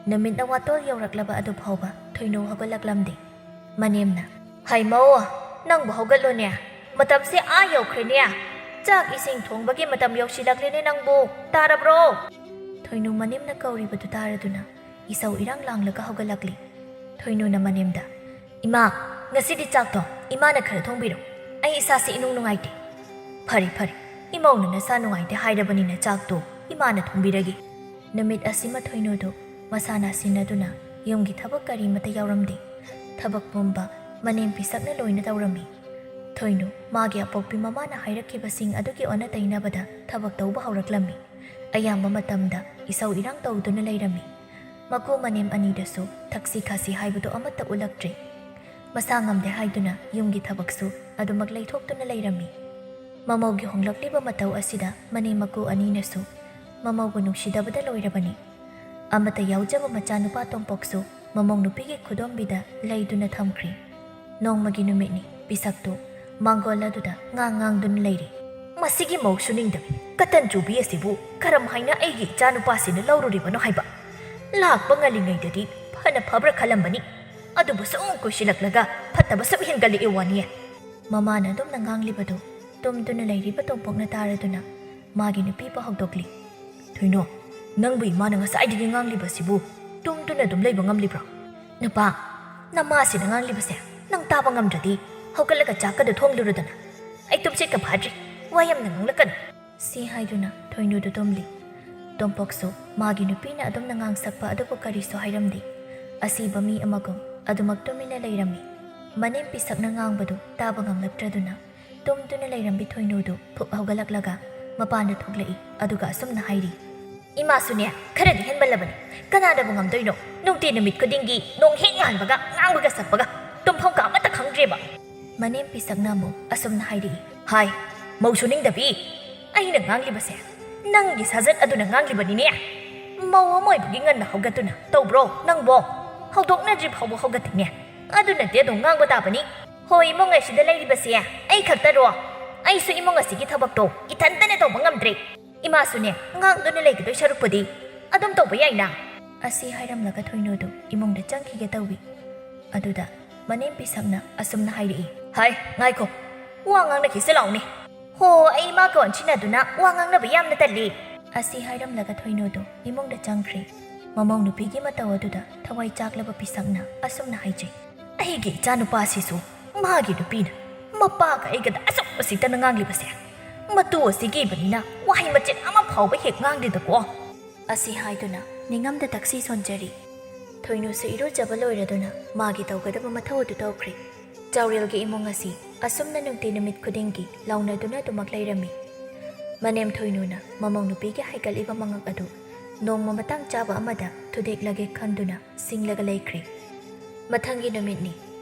ꯅꯨꯃꯤꯠꯅ ꯋꯥꯇꯣꯜ ꯌꯧꯔꯛꯂꯕ ꯑꯗꯨ ꯐꯥꯎꯕ ꯊꯣꯏꯅꯨ ꯍꯧꯒꯠꯂꯛꯂꯝꯗꯦ꯫ ꯃꯅꯦꯝꯅ, "ꯍꯩꯃꯧ, ꯅꯪꯕꯨ ꯍꯧꯒꯠꯂꯣꯅꯦ, ꯃꯇꯝꯁꯦ ꯑꯥ ꯌꯧꯈ꯭ꯔꯦꯅꯦ, ꯆꯥꯛ ꯏꯁꯤꯡ ꯊꯣꯡꯕꯒꯤ ꯃꯇꯝ ꯌꯧꯁꯤꯜꯂꯛꯂꯦꯅꯦ ꯅꯪꯕꯨ, ꯇꯥꯔꯕ꯭ꯔꯣ?" ꯊꯣꯏꯅꯨ ꯃꯅꯦꯝꯅ ꯀꯧꯔꯤꯕꯗꯨ ꯇꯥꯔꯗꯨꯅ ꯏꯁꯧ ꯏꯔꯥꯡ ꯂꯥꯡꯂꯒ ꯍꯧꯒꯠꯂꯛꯂꯤ꯫ ꯊꯣꯏꯅꯨꯅ ꯃꯅꯦꯝꯗ, "ꯏꯃꯥ, ꯉꯁꯤꯗꯤ ꯆꯥꯛꯇꯣ ꯏꯃꯥꯅ ꯈꯔ ꯊꯣꯡꯕꯤꯔꯣ, ꯑꯩ ꯏꯁꯥꯁꯤ ꯏꯅꯨꯡ ꯅꯨꯡꯉꯥꯏꯇꯦ꯫" "ꯐꯔꯦ ꯐꯔꯦ, ꯏꯃꯧꯅ ꯅꯁꯥ ꯅꯨꯡꯉꯥꯏꯇꯦ ꯍꯥꯏꯔꯕꯅꯤꯅ ꯆꯥꯛꯇꯣ ꯏꯃꯥꯅ ꯊꯣꯡꯕꯤꯔꯒꯦ꯫" ꯅꯨꯃꯤꯠ ꯑꯁꯤꯃ ꯊꯣꯏꯅꯨꯗꯨ ꯃꯁꯥ ꯅꯥꯁꯤꯟꯅꯗꯨꯅ ꯌꯨꯝꯒꯤ ꯊꯕꯛ ꯀꯔꯤꯃꯠꯇ ꯌꯥꯎꯔꯝꯗꯦ꯫ ꯊꯕꯛ ꯄꯨꯝꯕ ꯃꯅꯦꯝ ꯄꯤꯁꯛꯅ ꯂꯣꯏꯅ ꯇꯧꯔꯝꯃꯤ꯫ ꯊꯣꯏꯅꯨ ꯃꯥꯒꯤ ꯑꯄꯣꯛꯄꯤ ꯃꯃꯥꯅ ꯍꯥꯏꯔꯛꯈꯤꯕꯁꯤꯡ ꯑꯗꯨꯒꯤ ꯑꯣꯟꯅ ꯇꯩꯅꯕꯗ ꯊꯕꯛ ꯇꯧꯕ ꯍꯧꯔꯛꯂꯝꯃꯤ꯫ ꯑꯌꯥꯝꯕ ꯃꯇꯝꯗ ꯏꯁꯧ ꯏꯔꯥꯡ ꯇꯧꯗꯨꯅ ꯂꯩꯔꯝꯃꯤ꯫ ꯃꯀꯨ ꯃꯅꯦꯝ ꯑꯅꯤꯗꯁꯨ ꯊꯛꯁꯤ ꯈꯥꯁꯤ ꯍꯥꯏꯕꯗꯨ ꯑꯃꯠꯇ ꯎꯠꯂꯛꯇ꯭ꯔꯦ꯫ ꯃꯁꯥ ꯉꯝꯗꯦ ꯍꯥꯏꯗꯨꯅ ꯌꯨꯝꯒꯤ ꯊꯕꯛꯁꯨ ꯑꯗꯨꯃꯛ ꯂꯩꯊꯣꯛꯇꯨꯅ ꯂꯩꯔꯝꯃꯤ꯫ ꯃꯃꯧꯒꯤ ꯍꯣꯡꯂꯛꯂꯤꯕ ꯃꯇꯧ ꯑꯁꯤꯗ ꯃꯅꯦꯝ ꯃꯀꯨ ꯑꯅꯤꯅꯁꯨ ꯃꯃꯧꯕꯨ ꯅꯨꯡꯁꯤꯗꯕꯗ ꯂꯣꯏꯔꯕꯅꯤ꯫ ꯑꯃꯠꯇ ꯌꯥꯎꯖꯕ ꯃꯆꯥꯅꯨꯄꯥ ꯇꯣꯝꯄꯣꯛꯁꯨ ꯃꯃꯧ ꯅꯨꯄꯤꯒꯤ ꯈꯨꯗꯣꯝꯕꯤꯗ ꯂꯩꯗꯨꯅ ꯊꯝꯈ꯭ꯔꯤ꯫ ꯅꯣꯡꯃꯒꯤ ꯅꯨꯃꯤꯠꯅꯤ꯫ ꯄꯤꯁꯛꯇꯨ ꯃꯥꯡꯒꯣꯜ ꯑꯗꯨꯗ ꯉꯥꯡ ꯉꯥꯡꯗꯨꯅ ꯂꯩꯔꯤ꯫ "ꯃꯁꯤꯒꯤ ꯃꯧꯁꯨ ꯅꯤꯡꯗꯕꯤ, ꯀꯇꯟ ꯆꯨꯕꯤ ꯑꯁꯤꯕꯨ ꯀꯔꯝ ꯍꯥꯏꯅ ꯑꯩꯒꯤ ꯏꯆꯥꯅꯨꯄꯥꯁꯤꯅ ꯂꯧꯔꯨꯔꯤꯕꯅꯣ ꯍꯥꯏꯕ? ꯂꯥꯛꯄ ꯉꯜꯂꯤꯉꯩꯗꯗꯤ ꯐꯅ ꯐꯕ꯭ꯔꯥ ꯈꯜꯂꯝꯕꯅꯤ, ꯑꯗꯨꯕꯨ ꯁꯨꯝ ꯀꯨꯏꯁꯤꯜꯂꯛꯂꯒ ꯐꯠꯇꯕ ꯁꯨꯝ ꯍꯦꯟꯒꯠꯂꯛꯏ ꯋꯥꯅꯤꯌꯦ꯫" ꯃꯃꯥꯅ ꯑꯗꯨꯝꯅ ꯉꯥꯡꯂꯤꯕꯗꯨ ꯇꯨꯝꯗꯨꯅ ꯂꯩꯔꯤꯕ ꯇꯣꯝꯄꯣꯛꯅ ꯇꯥꯔꯗꯨꯅ ꯃꯥꯒꯤ ꯅꯨꯄꯤꯕꯨ ꯍꯧꯗꯣꯛꯂꯤ꯫ "ꯊꯣꯏꯅꯣ, ꯅꯪꯕꯨ ꯏꯃꯥꯅ ꯉꯁꯥꯏꯗꯒꯤ ꯉꯥꯡꯂꯤꯕꯁꯤꯕꯨ ꯇꯨꯝꯗꯨꯅ ꯑꯗꯨꯝ ꯂꯩꯕ ꯉꯝꯂꯤꯕ꯭ꯔꯣ?" "ꯅꯨꯄꯥ, ꯅꯃꯥꯁꯤꯅ ꯉꯥꯡꯂꯤꯕꯁꯦ ꯅꯪ ꯇꯥꯕ ꯉꯝꯗ꯭ꯔꯗꯤ ꯍꯧꯒꯠꯂꯒ ꯆꯥꯛꯀꯗ ꯊꯣꯡꯂꯨꯔꯗꯅ꯫ ꯑꯩ ꯇꯨꯝꯁꯤꯠꯀ ꯐꯥꯗ꯭ꯔꯤ, ꯋꯥ ꯌꯥꯝꯅ ꯉꯥꯡꯂꯛꯀꯅꯨ꯫ ꯁꯤ ꯍꯥꯏꯗꯨꯅ ꯊꯣꯏꯅꯨꯗꯨ ꯇꯨꯝꯂꯤ꯫ ꯇꯣꯝꯄꯣꯛꯁꯨ ꯃꯥꯒꯤ ꯅꯨꯄꯤꯅ ꯑꯗꯨꯝꯅ ꯉꯥꯡꯁꯛꯄ ꯑꯗꯨꯕꯨ ꯀꯔꯤꯁꯨ ꯍꯥꯏꯔꯝꯗꯦ꯫ ꯑꯁꯤꯕ ꯃꯤ ꯑꯃꯒꯨꯝ ꯑꯗꯨꯃꯛ ꯇꯨꯃꯤꯟꯅ ꯂꯩꯔꯝꯃꯤ꯫ ꯃꯅꯦꯝ ꯄꯤꯁꯛꯅ ꯉꯥꯡꯕꯗꯨ ꯇꯥꯕ ꯉꯝꯂꯛꯇ꯭ꯔꯗꯨꯅ ꯇꯨꯝꯗꯨꯅ ꯂꯩꯔꯝꯕꯤ ꯊꯣꯏꯅꯨꯗꯨ ꯐꯨꯛ ꯍꯧꯒꯠꯂꯛꯂꯒ ꯃꯄꯥꯟꯗ ꯊꯣꯛꯂꯛꯏ, ꯑꯗꯨꯒ ꯑꯁꯨꯝꯅ ꯍꯥꯏꯔꯤ, "ꯏꯃꯥꯁꯨꯅꯦ, ꯈꯔꯗꯤ ꯍꯦꯟꯃꯜꯂꯕꯅꯤ꯫ ꯀꯅꯥꯅꯕꯨ ꯉꯝꯗꯣꯏꯅꯣ? ꯅꯨꯡꯇꯤ ꯅꯨꯃꯤꯠ ꯈꯨꯗꯤꯡꯒꯤ ꯅꯣꯡ ꯍꯦꯛ ꯉꯥꯟꯕꯒ ꯉꯥꯡꯕꯒ ꯁꯛꯄꯒ ꯇꯨꯝꯐꯝ ꯀꯥ ꯑꯃꯠꯇ ꯈꯪꯗ꯭ꯔꯦꯕ꯫" ꯃꯅꯦꯝ ꯄꯤꯁꯛꯅ ꯑꯃꯨꯛ ꯑꯁꯨꯝꯅ ꯍꯥꯏꯔꯛꯏ, "ꯍꯥꯏ, ꯃꯧꯁꯨ ꯅꯤꯡꯗꯕꯤ, ꯑꯩꯅ ꯉꯥꯡꯂꯤꯕꯁꯦ ꯅꯪꯒꯤ ꯁꯥꯖꯠ ꯑꯗꯨꯅ ꯉꯥꯡꯂꯤꯕꯅꯤꯅꯦ꯫ ꯃꯧ ꯑꯃ ꯑꯣꯏꯕꯒꯤ ꯉꯟꯅ ꯍꯧꯒꯠꯇꯨꯅ ꯇꯧꯕ꯭ꯔꯣ ꯅꯪꯕꯣ? ꯍꯧꯗꯣꯛꯅꯗ꯭ꯔꯤ ꯐꯥꯎꯕ ꯍꯧꯒꯠꯇꯦꯅꯦ꯫ ꯑꯗꯨꯅꯗꯤ ꯑꯗꯨꯝ ꯉꯥꯡꯕ ꯇꯥꯕꯅꯤ꯫ ꯍꯣꯏ, ꯏꯃꯨꯡ ꯑꯁꯤꯗ ꯂꯩꯔꯤꯕꯁꯦ ꯑꯩ ꯈꯛꯇꯔꯣ? ꯑꯩꯁꯨ ꯏꯃꯨꯡ ꯑꯁꯤꯒꯤ ꯊꯕꯛꯇꯣ ꯏꯊꯟꯇꯅ ꯇꯧꯕ ꯉꯝꯗ꯭ꯔꯦ꯫ ꯏꯃꯥꯁꯨꯅꯦ, ꯉꯥꯡꯗꯨꯅ ꯂꯩꯒꯗꯣꯏ ꯁꯔꯨꯛꯄꯨꯗꯤ ꯑꯗꯨꯝ ꯇꯧꯕ ꯌꯥꯏꯅ꯫" ꯑꯁꯤ ꯍꯥꯏꯔꯝꯂꯒ ꯊꯣꯏꯅꯨꯗꯨ ꯏꯃꯨꯡꯗ ꯆꯪꯈꯤꯒꯦ ꯇꯧꯏ꯫ ꯑꯗꯨꯗ ꯃꯅꯦꯝ ꯄꯤꯁꯛꯅ ꯑꯁꯨꯝꯅ ꯍꯥꯏꯔꯛꯏ, "ꯍꯥꯏ, ꯉꯥꯏꯈꯣ, ꯋꯥ ꯉꯥꯡꯅꯈꯤꯁꯤ ꯂꯥꯎꯅꯦ꯫ ꯍꯣ, ꯑꯩ ꯏꯃꯥꯒ ꯑꯣꯟꯁꯤꯟꯅꯗꯨꯅ ꯋꯥ ꯉꯥꯡꯅꯕ ꯌꯥꯝꯅ ꯇꯜꯂꯤ꯫" ꯑꯁꯤ ꯍꯥꯏꯔꯝꯂꯒ ꯊꯣꯏꯅꯨꯗꯨ ꯏꯃꯨꯡꯗ ꯆꯪꯈ꯭ꯔꯦ꯫ ꯃꯃꯧ ꯅꯨꯄꯤꯒꯤ ꯃꯇꯧ ꯑꯗꯨꯗ ꯊꯋꯥꯏ ꯆꯥꯛꯂꯕ ꯄꯤꯁꯛꯅ ꯑꯁꯨꯝꯅ ꯍꯥꯏꯖꯩ, "ꯑꯩꯒꯤ ꯏꯆꯥꯅꯨꯄꯥꯁꯤꯁꯨ ꯃꯥꯒꯤ ꯅꯨꯄꯤꯅ ꯃꯄꯥꯒ ꯑꯩꯒꯗ ꯑꯁꯨꯛ ꯎꯁꯤꯠꯇꯅ ꯉꯥꯡꯂꯤꯕꯁꯦ꯫ ꯃꯇꯨ ꯑꯁꯤꯒꯤ ꯏꯕꯅꯤꯅ ꯋꯥꯍꯩ ꯃꯆꯦꯠ ꯑꯃ ꯐꯥꯎꯕ ꯍꯦꯛ ꯉꯥꯡꯗꯦꯗꯀꯣ꯫" ꯑꯁꯤ ꯍꯥꯏꯗꯨꯅ ꯅꯤꯡꯉꯝꯗ ꯇꯛꯁꯤ ꯁꯣꯟꯖꯔꯤ꯫ ꯊꯣꯏꯅꯨꯁꯨ ꯏꯔꯨꯖꯕ ꯂꯣꯏꯔꯗꯨꯅ ꯃꯥꯒꯤ ꯇꯧꯒꯗꯕ ꯃꯊꯧ ꯑꯗꯨ ꯇꯧꯈ꯭ꯔꯦ꯫ ꯆꯥꯎꯔꯦꯜꯒꯤ ꯏꯃꯨꯡ ꯑꯁꯤ ꯑꯁꯨꯝꯅ ꯅꯨꯡꯇꯤ ꯅꯨꯃꯤꯠ ꯈꯨꯗꯤꯡꯒꯤ ꯂꯥꯎꯅꯗꯨꯅ ꯑꯗꯨꯃꯛ ꯂꯩꯔꯝꯃꯤ꯫ ꯃꯅꯦꯝ ꯊꯣꯏꯅꯨꯅ ꯃꯃꯧ ꯅꯨꯄꯤꯒꯤ ꯍꯥꯏꯒꯠꯂꯤꯕ ꯃꯉꯛ ꯑꯗꯨ ꯅꯣꯡꯃ ꯃꯇꯥꯡ ꯆꯥꯕ ꯑꯃꯗ ꯊꯨꯗꯦꯛꯂꯒꯦ ꯈꯟꯗꯨꯅ ꯁꯤꯡꯂꯒ ꯂꯩꯈ꯭ꯔꯦ꯫ ꯃꯊꯪꯒꯤ ꯅꯨꯃꯤꯠꯅꯤ꯫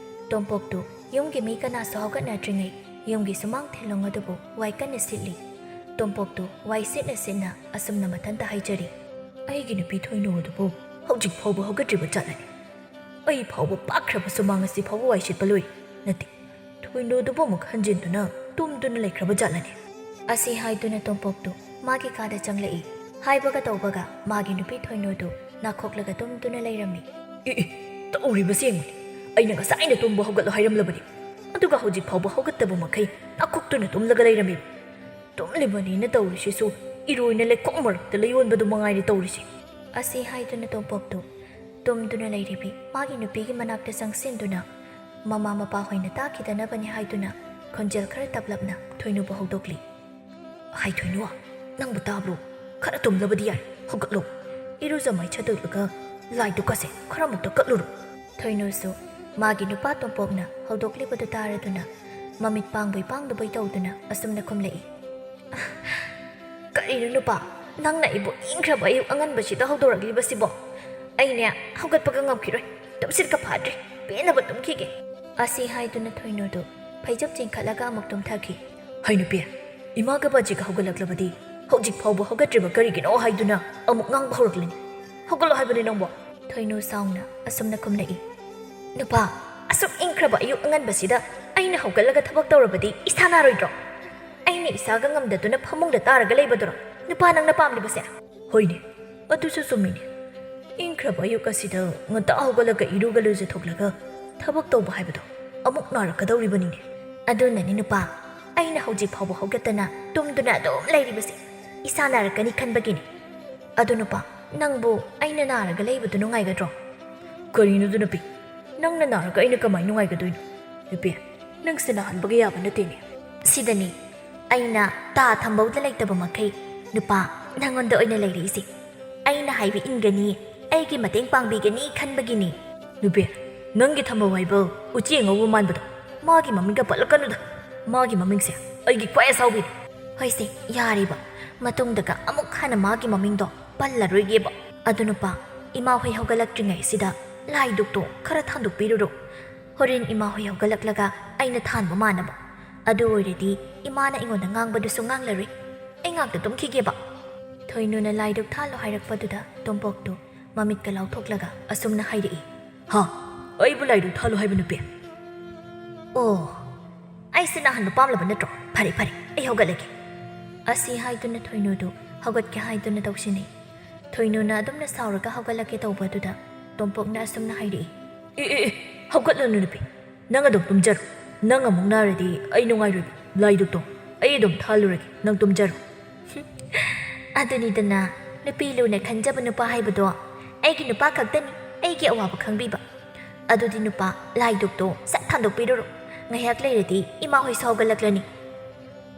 ꯇꯣꯝꯄꯣꯛꯇꯨ ꯌꯨꯝꯒꯤ ꯃꯤ ꯀꯅꯥꯁꯨ ꯍꯧꯒꯠꯅꯗ꯭ꯔꯤꯉꯩ ꯌꯨꯝꯒꯤ ꯁꯨꯃꯥꯡ ꯊꯤꯂꯣꯡ ꯑꯗꯨꯕꯨ ꯋꯥꯏ ꯀꯟꯅ ꯁꯤꯠꯂꯤ꯫ ꯇꯣꯝꯄꯣꯛꯇꯨ ꯋꯥꯏ ꯁꯤꯠꯅ ꯁꯤꯠꯅ ꯑꯁꯨꯝꯅ ꯃꯊꯟꯇ ꯍꯥꯏꯖꯔꯤ, "ꯑꯩꯒꯤ ꯅꯨꯄꯤ ꯊꯣꯏꯅꯨ ꯑꯗꯨꯕꯨ ꯍꯧꯖꯤꯛ ꯐꯥꯎꯕ ꯍꯧꯒꯠꯇ꯭ꯔꯤꯕ ꯖꯥꯠꯂꯅꯦ? ꯑꯩ ꯐꯥꯎꯕ ꯄꯥꯛꯈ꯭ꯔꯕ ꯁꯨꯃꯥꯡ ꯑꯁꯤ ꯐꯥꯎꯕ ꯋꯥꯏ ꯁꯤꯠꯄ ꯂꯣꯏꯔꯦ꯫ ꯅꯠꯇꯦ, ꯊꯣꯏꯅꯨꯗꯨꯕꯨ ꯑꯃꯨꯛ ꯍꯟꯖꯤꯟꯗꯨꯅ ꯇꯨꯝꯗꯨꯅ ꯂꯩꯈ꯭ꯔꯕ ꯖꯥꯠꯂꯅꯦ?" ꯑꯁꯤ ꯍꯥꯏꯗꯨꯅ ꯇꯣꯝꯄꯣꯛꯇꯨ ꯃꯥꯒꯤ ꯀꯥꯗ ꯆꯪꯂꯛꯏ꯫ ꯍꯥꯏꯕꯒ ꯇꯧꯕꯒ ꯃꯥꯒꯤ ꯅꯨꯄꯤ ꯊꯣꯏꯅꯨꯗꯨ ꯅꯥꯈꯣꯛꯂꯒ ꯇꯨꯝꯗꯨꯅ ꯂꯩꯔꯝꯃꯤ꯫ "ꯏ, ꯏ, ꯇꯧꯔꯤꯕꯁꯤ ꯌꯦꯡꯉꯨꯅꯦ꯫ ꯑꯩꯅ ꯉꯁꯥꯏꯅ ꯇꯨꯝꯕ ꯍꯧꯒꯠꯂꯣ ꯍꯥꯏꯔꯝꯂꯕꯅꯤ꯫ ꯑꯗꯨꯒ ꯍꯧꯖꯤꯛ ꯐꯥꯎꯕ ꯍꯧꯒꯠꯇꯕ ꯃꯈꯩ ꯅꯥꯈꯣꯛꯇꯨꯅ ꯇꯨꯝꯂꯒ ꯂꯩꯔꯝꯃꯤꯕ꯫ ꯇꯨꯝꯂꯤꯕꯅꯤꯅ ꯇꯧꯔꯤꯁꯤꯁꯨ ꯏꯔꯣꯏꯅ ꯂꯩꯈꯣꯝ ꯃꯔꯛꯇ ꯂꯩꯌꯣꯟꯕꯗꯨ ꯃꯉꯥꯏꯔꯦ ꯇꯧꯔꯤꯁꯤ꯫" ꯑꯁꯤ ꯍꯥꯏꯗꯨꯅ ꯇꯣꯝꯄꯣꯛꯇꯨ ꯇꯨꯝꯗꯨꯅ ꯂꯩꯔꯤꯕꯤ ꯃꯥꯒꯤ ꯅꯨꯄꯤꯒꯤ ꯃꯅꯥꯛꯇ ꯆꯪꯁꯤꯟꯗꯨꯅ ꯃꯃꯥ ꯃꯄꯥ ꯍꯣꯏꯅ ꯇꯥꯈꯤꯗꯅꯕꯅꯤ ꯍꯥꯏꯗꯨꯅ ꯈꯣꯟꯖꯦꯜ ꯈꯔ ꯇꯞꯂꯞꯅ ꯊꯣꯏꯅꯨꯕꯨ ꯍꯧꯗꯣꯛꯂꯤ꯫ "ꯍꯥꯏ ꯊꯣꯏꯅꯨ, ꯅꯪꯕꯨ ꯇꯥꯕ꯭ꯔꯣ? ꯈꯔ ꯇꯨꯝꯂꯕꯗꯤ ꯌꯥꯏ, ꯍꯧꯒꯠꯂꯣ꯫ ꯏꯔꯨꯖ ꯃꯥꯏꯊꯖ ꯇꯧꯔꯒ ꯂꯥꯏꯗꯨꯀꯁꯦ ꯈꯔ ꯑꯃꯨꯛꯇ ꯀꯠꯂꯨꯔꯣ꯫" ꯊꯣꯏꯅꯨꯁꯨ ꯃꯥꯒꯤ ꯅꯨꯄꯥ ꯇꯣꯝꯄꯣꯛꯅ ꯍꯧꯗꯣꯛꯂꯤꯕꯗꯨ ꯇꯥꯔꯗꯨꯅ ꯃꯃꯤꯠ ꯄꯥꯡꯕꯣꯏ ꯄꯥꯡꯗꯕꯣꯏ ꯇꯧꯗꯨꯅ ꯑꯁꯨꯝꯅ ꯈꯨꯝꯂꯛꯏ, "ꯀꯔꯤꯅꯣ ꯅꯨꯄꯥ, ꯅꯪꯅ ꯑꯩꯕꯨ ꯏꯪꯈ꯭ꯔꯕ ꯑꯌꯨꯛ ꯑꯉꯟꯕꯁꯤꯗ ꯍꯧꯗꯣꯔꯛꯂꯤꯕꯁꯤꯕꯣ? ꯑꯩꯅꯦ ꯍꯧꯒꯠꯄꯒ ꯉꯝꯈꯤꯔꯣꯏ, ꯇꯨꯝꯁꯤꯠꯀ ꯐꯥꯗ꯭ꯔꯤ, ꯄꯦꯟꯅꯕ ꯇꯨꯝꯈꯤꯒꯦ꯫" ꯑꯁꯤ ꯍꯥꯏꯗꯨꯅ ꯊꯣꯏꯅꯨꯗꯨ ꯐꯩꯖꯨꯞ ꯆꯤꯡꯈꯠꯂꯒ ꯑꯃꯨꯛ ꯇꯨꯝꯊꯈꯤ꯫ "ꯍꯩ ꯅꯨꯄꯤ, ꯏꯃꯥꯒ ꯕꯥꯖꯤꯒ ꯍꯧꯒꯠꯂꯛꯂꯕꯗꯤ ꯍꯧꯖꯤꯛ ꯐꯥꯎꯕ ꯍꯧꯒꯠꯇ꯭ꯔꯤꯕ ꯀꯔꯤꯒꯤꯅꯣ ꯍꯥꯏꯗꯨꯅ ꯑꯃꯨꯛ ꯉꯥꯡꯕ ꯍꯧꯔꯛꯂꯅꯤ꯫ ꯍꯧꯒꯠꯂꯣ ꯍꯥꯏꯕꯅꯤ ꯅꯪꯕꯣ꯫" ꯊꯣꯏꯅꯨ ꯁꯥꯎꯅ ꯑꯁꯨꯝꯅ ꯈꯨꯝꯂꯛꯏ, "ꯅꯨꯄꯥ, ꯑꯁꯨꯛ ꯏꯪꯈ꯭ꯔꯕ ꯑꯌꯨꯛ ꯑꯉꯟꯕꯁꯤꯗ ꯑꯩꯅ ꯍꯧꯒꯠꯂꯒ ꯊꯕꯛ ꯇꯧꯔꯕꯗꯤ ꯏꯁꯥ ꯅꯥꯔꯣꯏꯗ꯭ꯔꯣ? ꯑꯩꯅ ꯏꯁꯥꯒ ꯉꯝꯗꯗꯨꯅ ꯐꯃꯨꯡꯗ ꯇꯥꯔꯒ ꯂꯩꯕꯗꯨꯔꯣ ꯅꯨꯄꯥ ꯅꯪꯅ ꯄꯥꯝꯂꯤꯕꯁꯦ?" "ꯍꯣꯏꯅꯦ, ꯑꯗꯨꯁꯨ ꯆꯨꯝꯃꯤꯅꯦ꯫ ꯏꯪꯈ꯭ꯔꯕ ꯑꯌꯨꯛ ꯑꯁꯤꯗ ꯉꯟꯇꯥ ꯍꯧꯒꯠꯂꯒ ꯏꯔꯨꯒ ꯂꯨꯖꯊꯣꯛꯂꯒ ꯊꯕꯛ ꯇꯧꯕ ꯍꯥꯏꯕꯗꯣ ꯑꯃꯨꯛ ꯅꯥꯔꯛꯀꯗꯧꯔꯤꯕꯅꯤꯅꯦ꯫" "ꯑꯗꯨꯅꯅꯤ ꯅꯨꯄꯥ, ꯑꯩꯅ ꯍꯧꯖꯤꯛ ꯐꯥꯎꯕ ꯍꯧꯒꯠꯇꯅ ꯇꯨꯝꯗꯨꯅ ꯑꯗꯨꯝ ꯂꯩꯔꯤꯕꯁꯦ, ꯏꯁꯥ ꯅꯥꯔꯛꯀꯅꯤ ꯈꯟꯕꯒꯤꯅꯤ꯫ ꯑꯗꯨ ꯅꯨꯄꯥ, ꯅꯪꯕꯨ ꯑꯩꯅ ꯅꯥꯔꯒ ꯂꯩꯕꯗꯨ ꯅꯨꯡꯉꯥꯏꯒꯗ꯭ꯔꯣ?" "ꯀꯔꯤꯅꯣꯗ ꯅꯨꯄꯤ, ꯅꯪꯅ ꯅꯥꯔꯒ ꯑꯩꯅ ꯀꯃꯥꯏ ꯅꯨꯡꯉꯥꯏꯒꯗꯣꯏꯅꯣ? ꯅꯨꯄꯤ, ꯅꯪꯁꯦ ꯅꯥꯍꯟꯕꯒ ꯌꯥꯕ ꯅꯠꯇꯦꯅꯦ꯫" "ꯁꯤꯗꯅꯤ ꯑꯩꯅ ꯇꯥ ꯊꯝꯕꯧꯗ ꯂꯩꯇꯕ ꯃꯈꯩ ꯅꯨꯄꯥ ꯅꯪꯉꯣꯟꯗ ꯑꯣꯏꯅ ꯂꯩꯔꯛꯏꯁꯦ꯫ ꯑꯩꯅ ꯍꯥꯏꯕ ꯏꯟꯒꯅꯤ, ꯑꯩꯒꯤ ꯃꯇꯦꯡ ꯄꯥꯡꯕꯤꯒꯅꯤ ꯈꯟꯕꯒꯤꯅꯤ꯫" "ꯅꯨꯄꯤ, ꯅꯪꯒꯤ ꯊꯝꯕꯧ ꯍꯥꯏꯕ ꯎꯆꯤ ꯑꯉꯧꯕ ꯃꯥꯟꯕꯗꯣ, ꯃꯥꯒꯤ ꯃꯃꯤꯡꯒ ꯄꯜꯂꯛꯀꯅꯨꯗ꯫ ꯃꯥꯒꯤ ꯃꯃꯤꯡꯁꯦ ꯑꯩꯒꯤ ꯈ꯭ꯋꯥꯏ ꯑꯁꯥꯎꯕꯤꯅꯤ꯫" "ꯍꯣꯏꯁꯦ, ꯌꯥꯔꯦꯕ, ꯃꯇꯨꯡꯗꯒ ꯑꯃꯨꯛ ꯍꯟꯅ ꯃꯥꯒꯤ ꯃꯃꯤꯡꯗꯣ ꯄꯜꯂꯔꯣꯏꯒꯦꯕ꯫ ꯑꯗꯨ ꯅꯨꯄꯥ, ꯏꯃꯥ ꯍꯣꯏ ꯍꯧꯒꯠꯂꯛꯇ꯭ꯔꯤꯉꯩꯁꯤꯗ ꯂꯥꯏꯗꯨꯛꯇꯣ ꯈꯔ ꯊꯥꯟꯗꯣꯛꯄꯤꯔꯨꯔꯣ꯫ ꯍꯣꯔꯦꯟ ꯏꯃꯥ ꯍꯣꯏ ꯍꯧꯒꯠꯂꯛꯂꯒ ꯑꯩꯅ ꯊꯥꯟꯕ ꯃꯥꯟꯅꯕ꯫ ꯑꯗꯨ ꯑꯣꯏꯔꯗꯤ ꯏꯃꯥꯅ ꯑꯩꯉꯣꯟꯗ ꯉꯥꯡꯕꯗꯨꯁꯨ ꯉꯥꯡꯂꯔꯣꯏ꯫ ꯑꯩ ꯉꯥꯛꯇ ꯇꯨꯝꯈꯤꯒꯦꯕ꯫" ꯊꯣꯏꯅꯨꯅ ꯂꯥꯏꯗꯨꯛ ꯊꯥꯜꯂꯣ ꯍꯥꯏꯔꯛꯄꯗꯨꯗ ꯇꯣꯝꯄꯣꯛꯇꯨ ꯃꯃꯤꯠꯀ ꯂꯥꯎꯊꯣꯛꯂꯒ ꯑꯁꯨꯝꯅ ꯍꯥꯏꯔꯛꯏ, "ꯍꯥ? ꯑꯩꯕꯨ ꯂꯥꯏꯗꯨꯛ ꯊꯥꯜꯂꯣ ꯍꯥꯏꯕ ꯅꯨꯄꯤ?" "ꯑꯣ, ꯑꯩꯁꯦ ꯅꯥꯍꯟꯕ ꯄꯥꯝꯂꯕ ꯅꯠꯇ꯭ꯔꯣ? ꯐꯔꯦ, ꯐꯔꯦ, ꯑꯩ ꯍꯧꯒꯠꯂꯒꯦ꯫" ꯑꯁꯤ ꯍꯥꯏꯗꯨꯅ ꯊꯣꯏꯅꯨꯗꯨ ꯍꯧꯒꯠꯀꯦ ꯍꯥꯏꯗꯨꯅ ꯇꯧꯁꯤꯟꯅꯩ꯫ ꯊꯣꯏꯅꯨꯅ ꯑꯗꯨꯝꯅ ꯁꯥꯎꯔꯒ ꯍꯧꯒꯠꯂꯛꯀꯦ ꯇꯧꯕꯗꯨꯗ ꯇꯣꯝꯄꯣꯛꯅ ꯑꯁꯨꯝꯅ ꯍꯥꯏꯔꯛꯏ, "ꯑꯦ, ꯑꯦ, ꯑꯦ, ꯍꯧꯒꯠꯂꯅꯨ ꯅꯨꯄꯤ, ꯅꯪ ꯑꯗꯨꯝ ꯇꯨꯝꯖꯔꯣ꯫ ꯅꯪ ꯑꯃꯨꯛ ꯅꯥꯔꯗꯤ ꯑꯩ ꯅꯨꯡꯉꯥꯏꯔꯣꯏꯕ꯫ ꯂꯥꯏꯗꯨꯛꯇꯣ ꯑꯩ ꯑꯗꯨꯝ ꯊꯥꯜꯂꯨꯔꯒꯦ, ꯅꯪ ꯇꯨꯝꯖꯔꯣ꯫" "ꯑꯗꯨꯅꯤꯗꯅ, ꯅꯨꯄꯤ ꯂꯨꯅ ꯈꯟꯖꯕ ꯅꯨꯄꯥ ꯍꯥꯏꯕꯗꯣ꯫ ꯑꯩꯒꯤ ꯅꯨꯄꯥ ꯈꯛꯇꯅꯤ ꯑꯩꯒꯤ ꯑꯋꯥꯕ ꯈꯪꯕꯤꯕ꯫ ꯑꯗꯨꯗꯤ ꯅꯨꯄꯥ, ꯂꯥꯏꯗꯨꯛꯇꯣ ꯁꯠ ꯊꯥꯟꯗꯣꯛꯄꯤꯔꯨꯔꯣ꯫ ꯉꯥꯏꯍꯥꯛ ꯂꯩꯔꯗꯤ ꯏꯃꯥ ꯍꯣꯏꯁꯨ ꯍꯧꯒꯠꯂꯛꯂꯅꯤ꯫"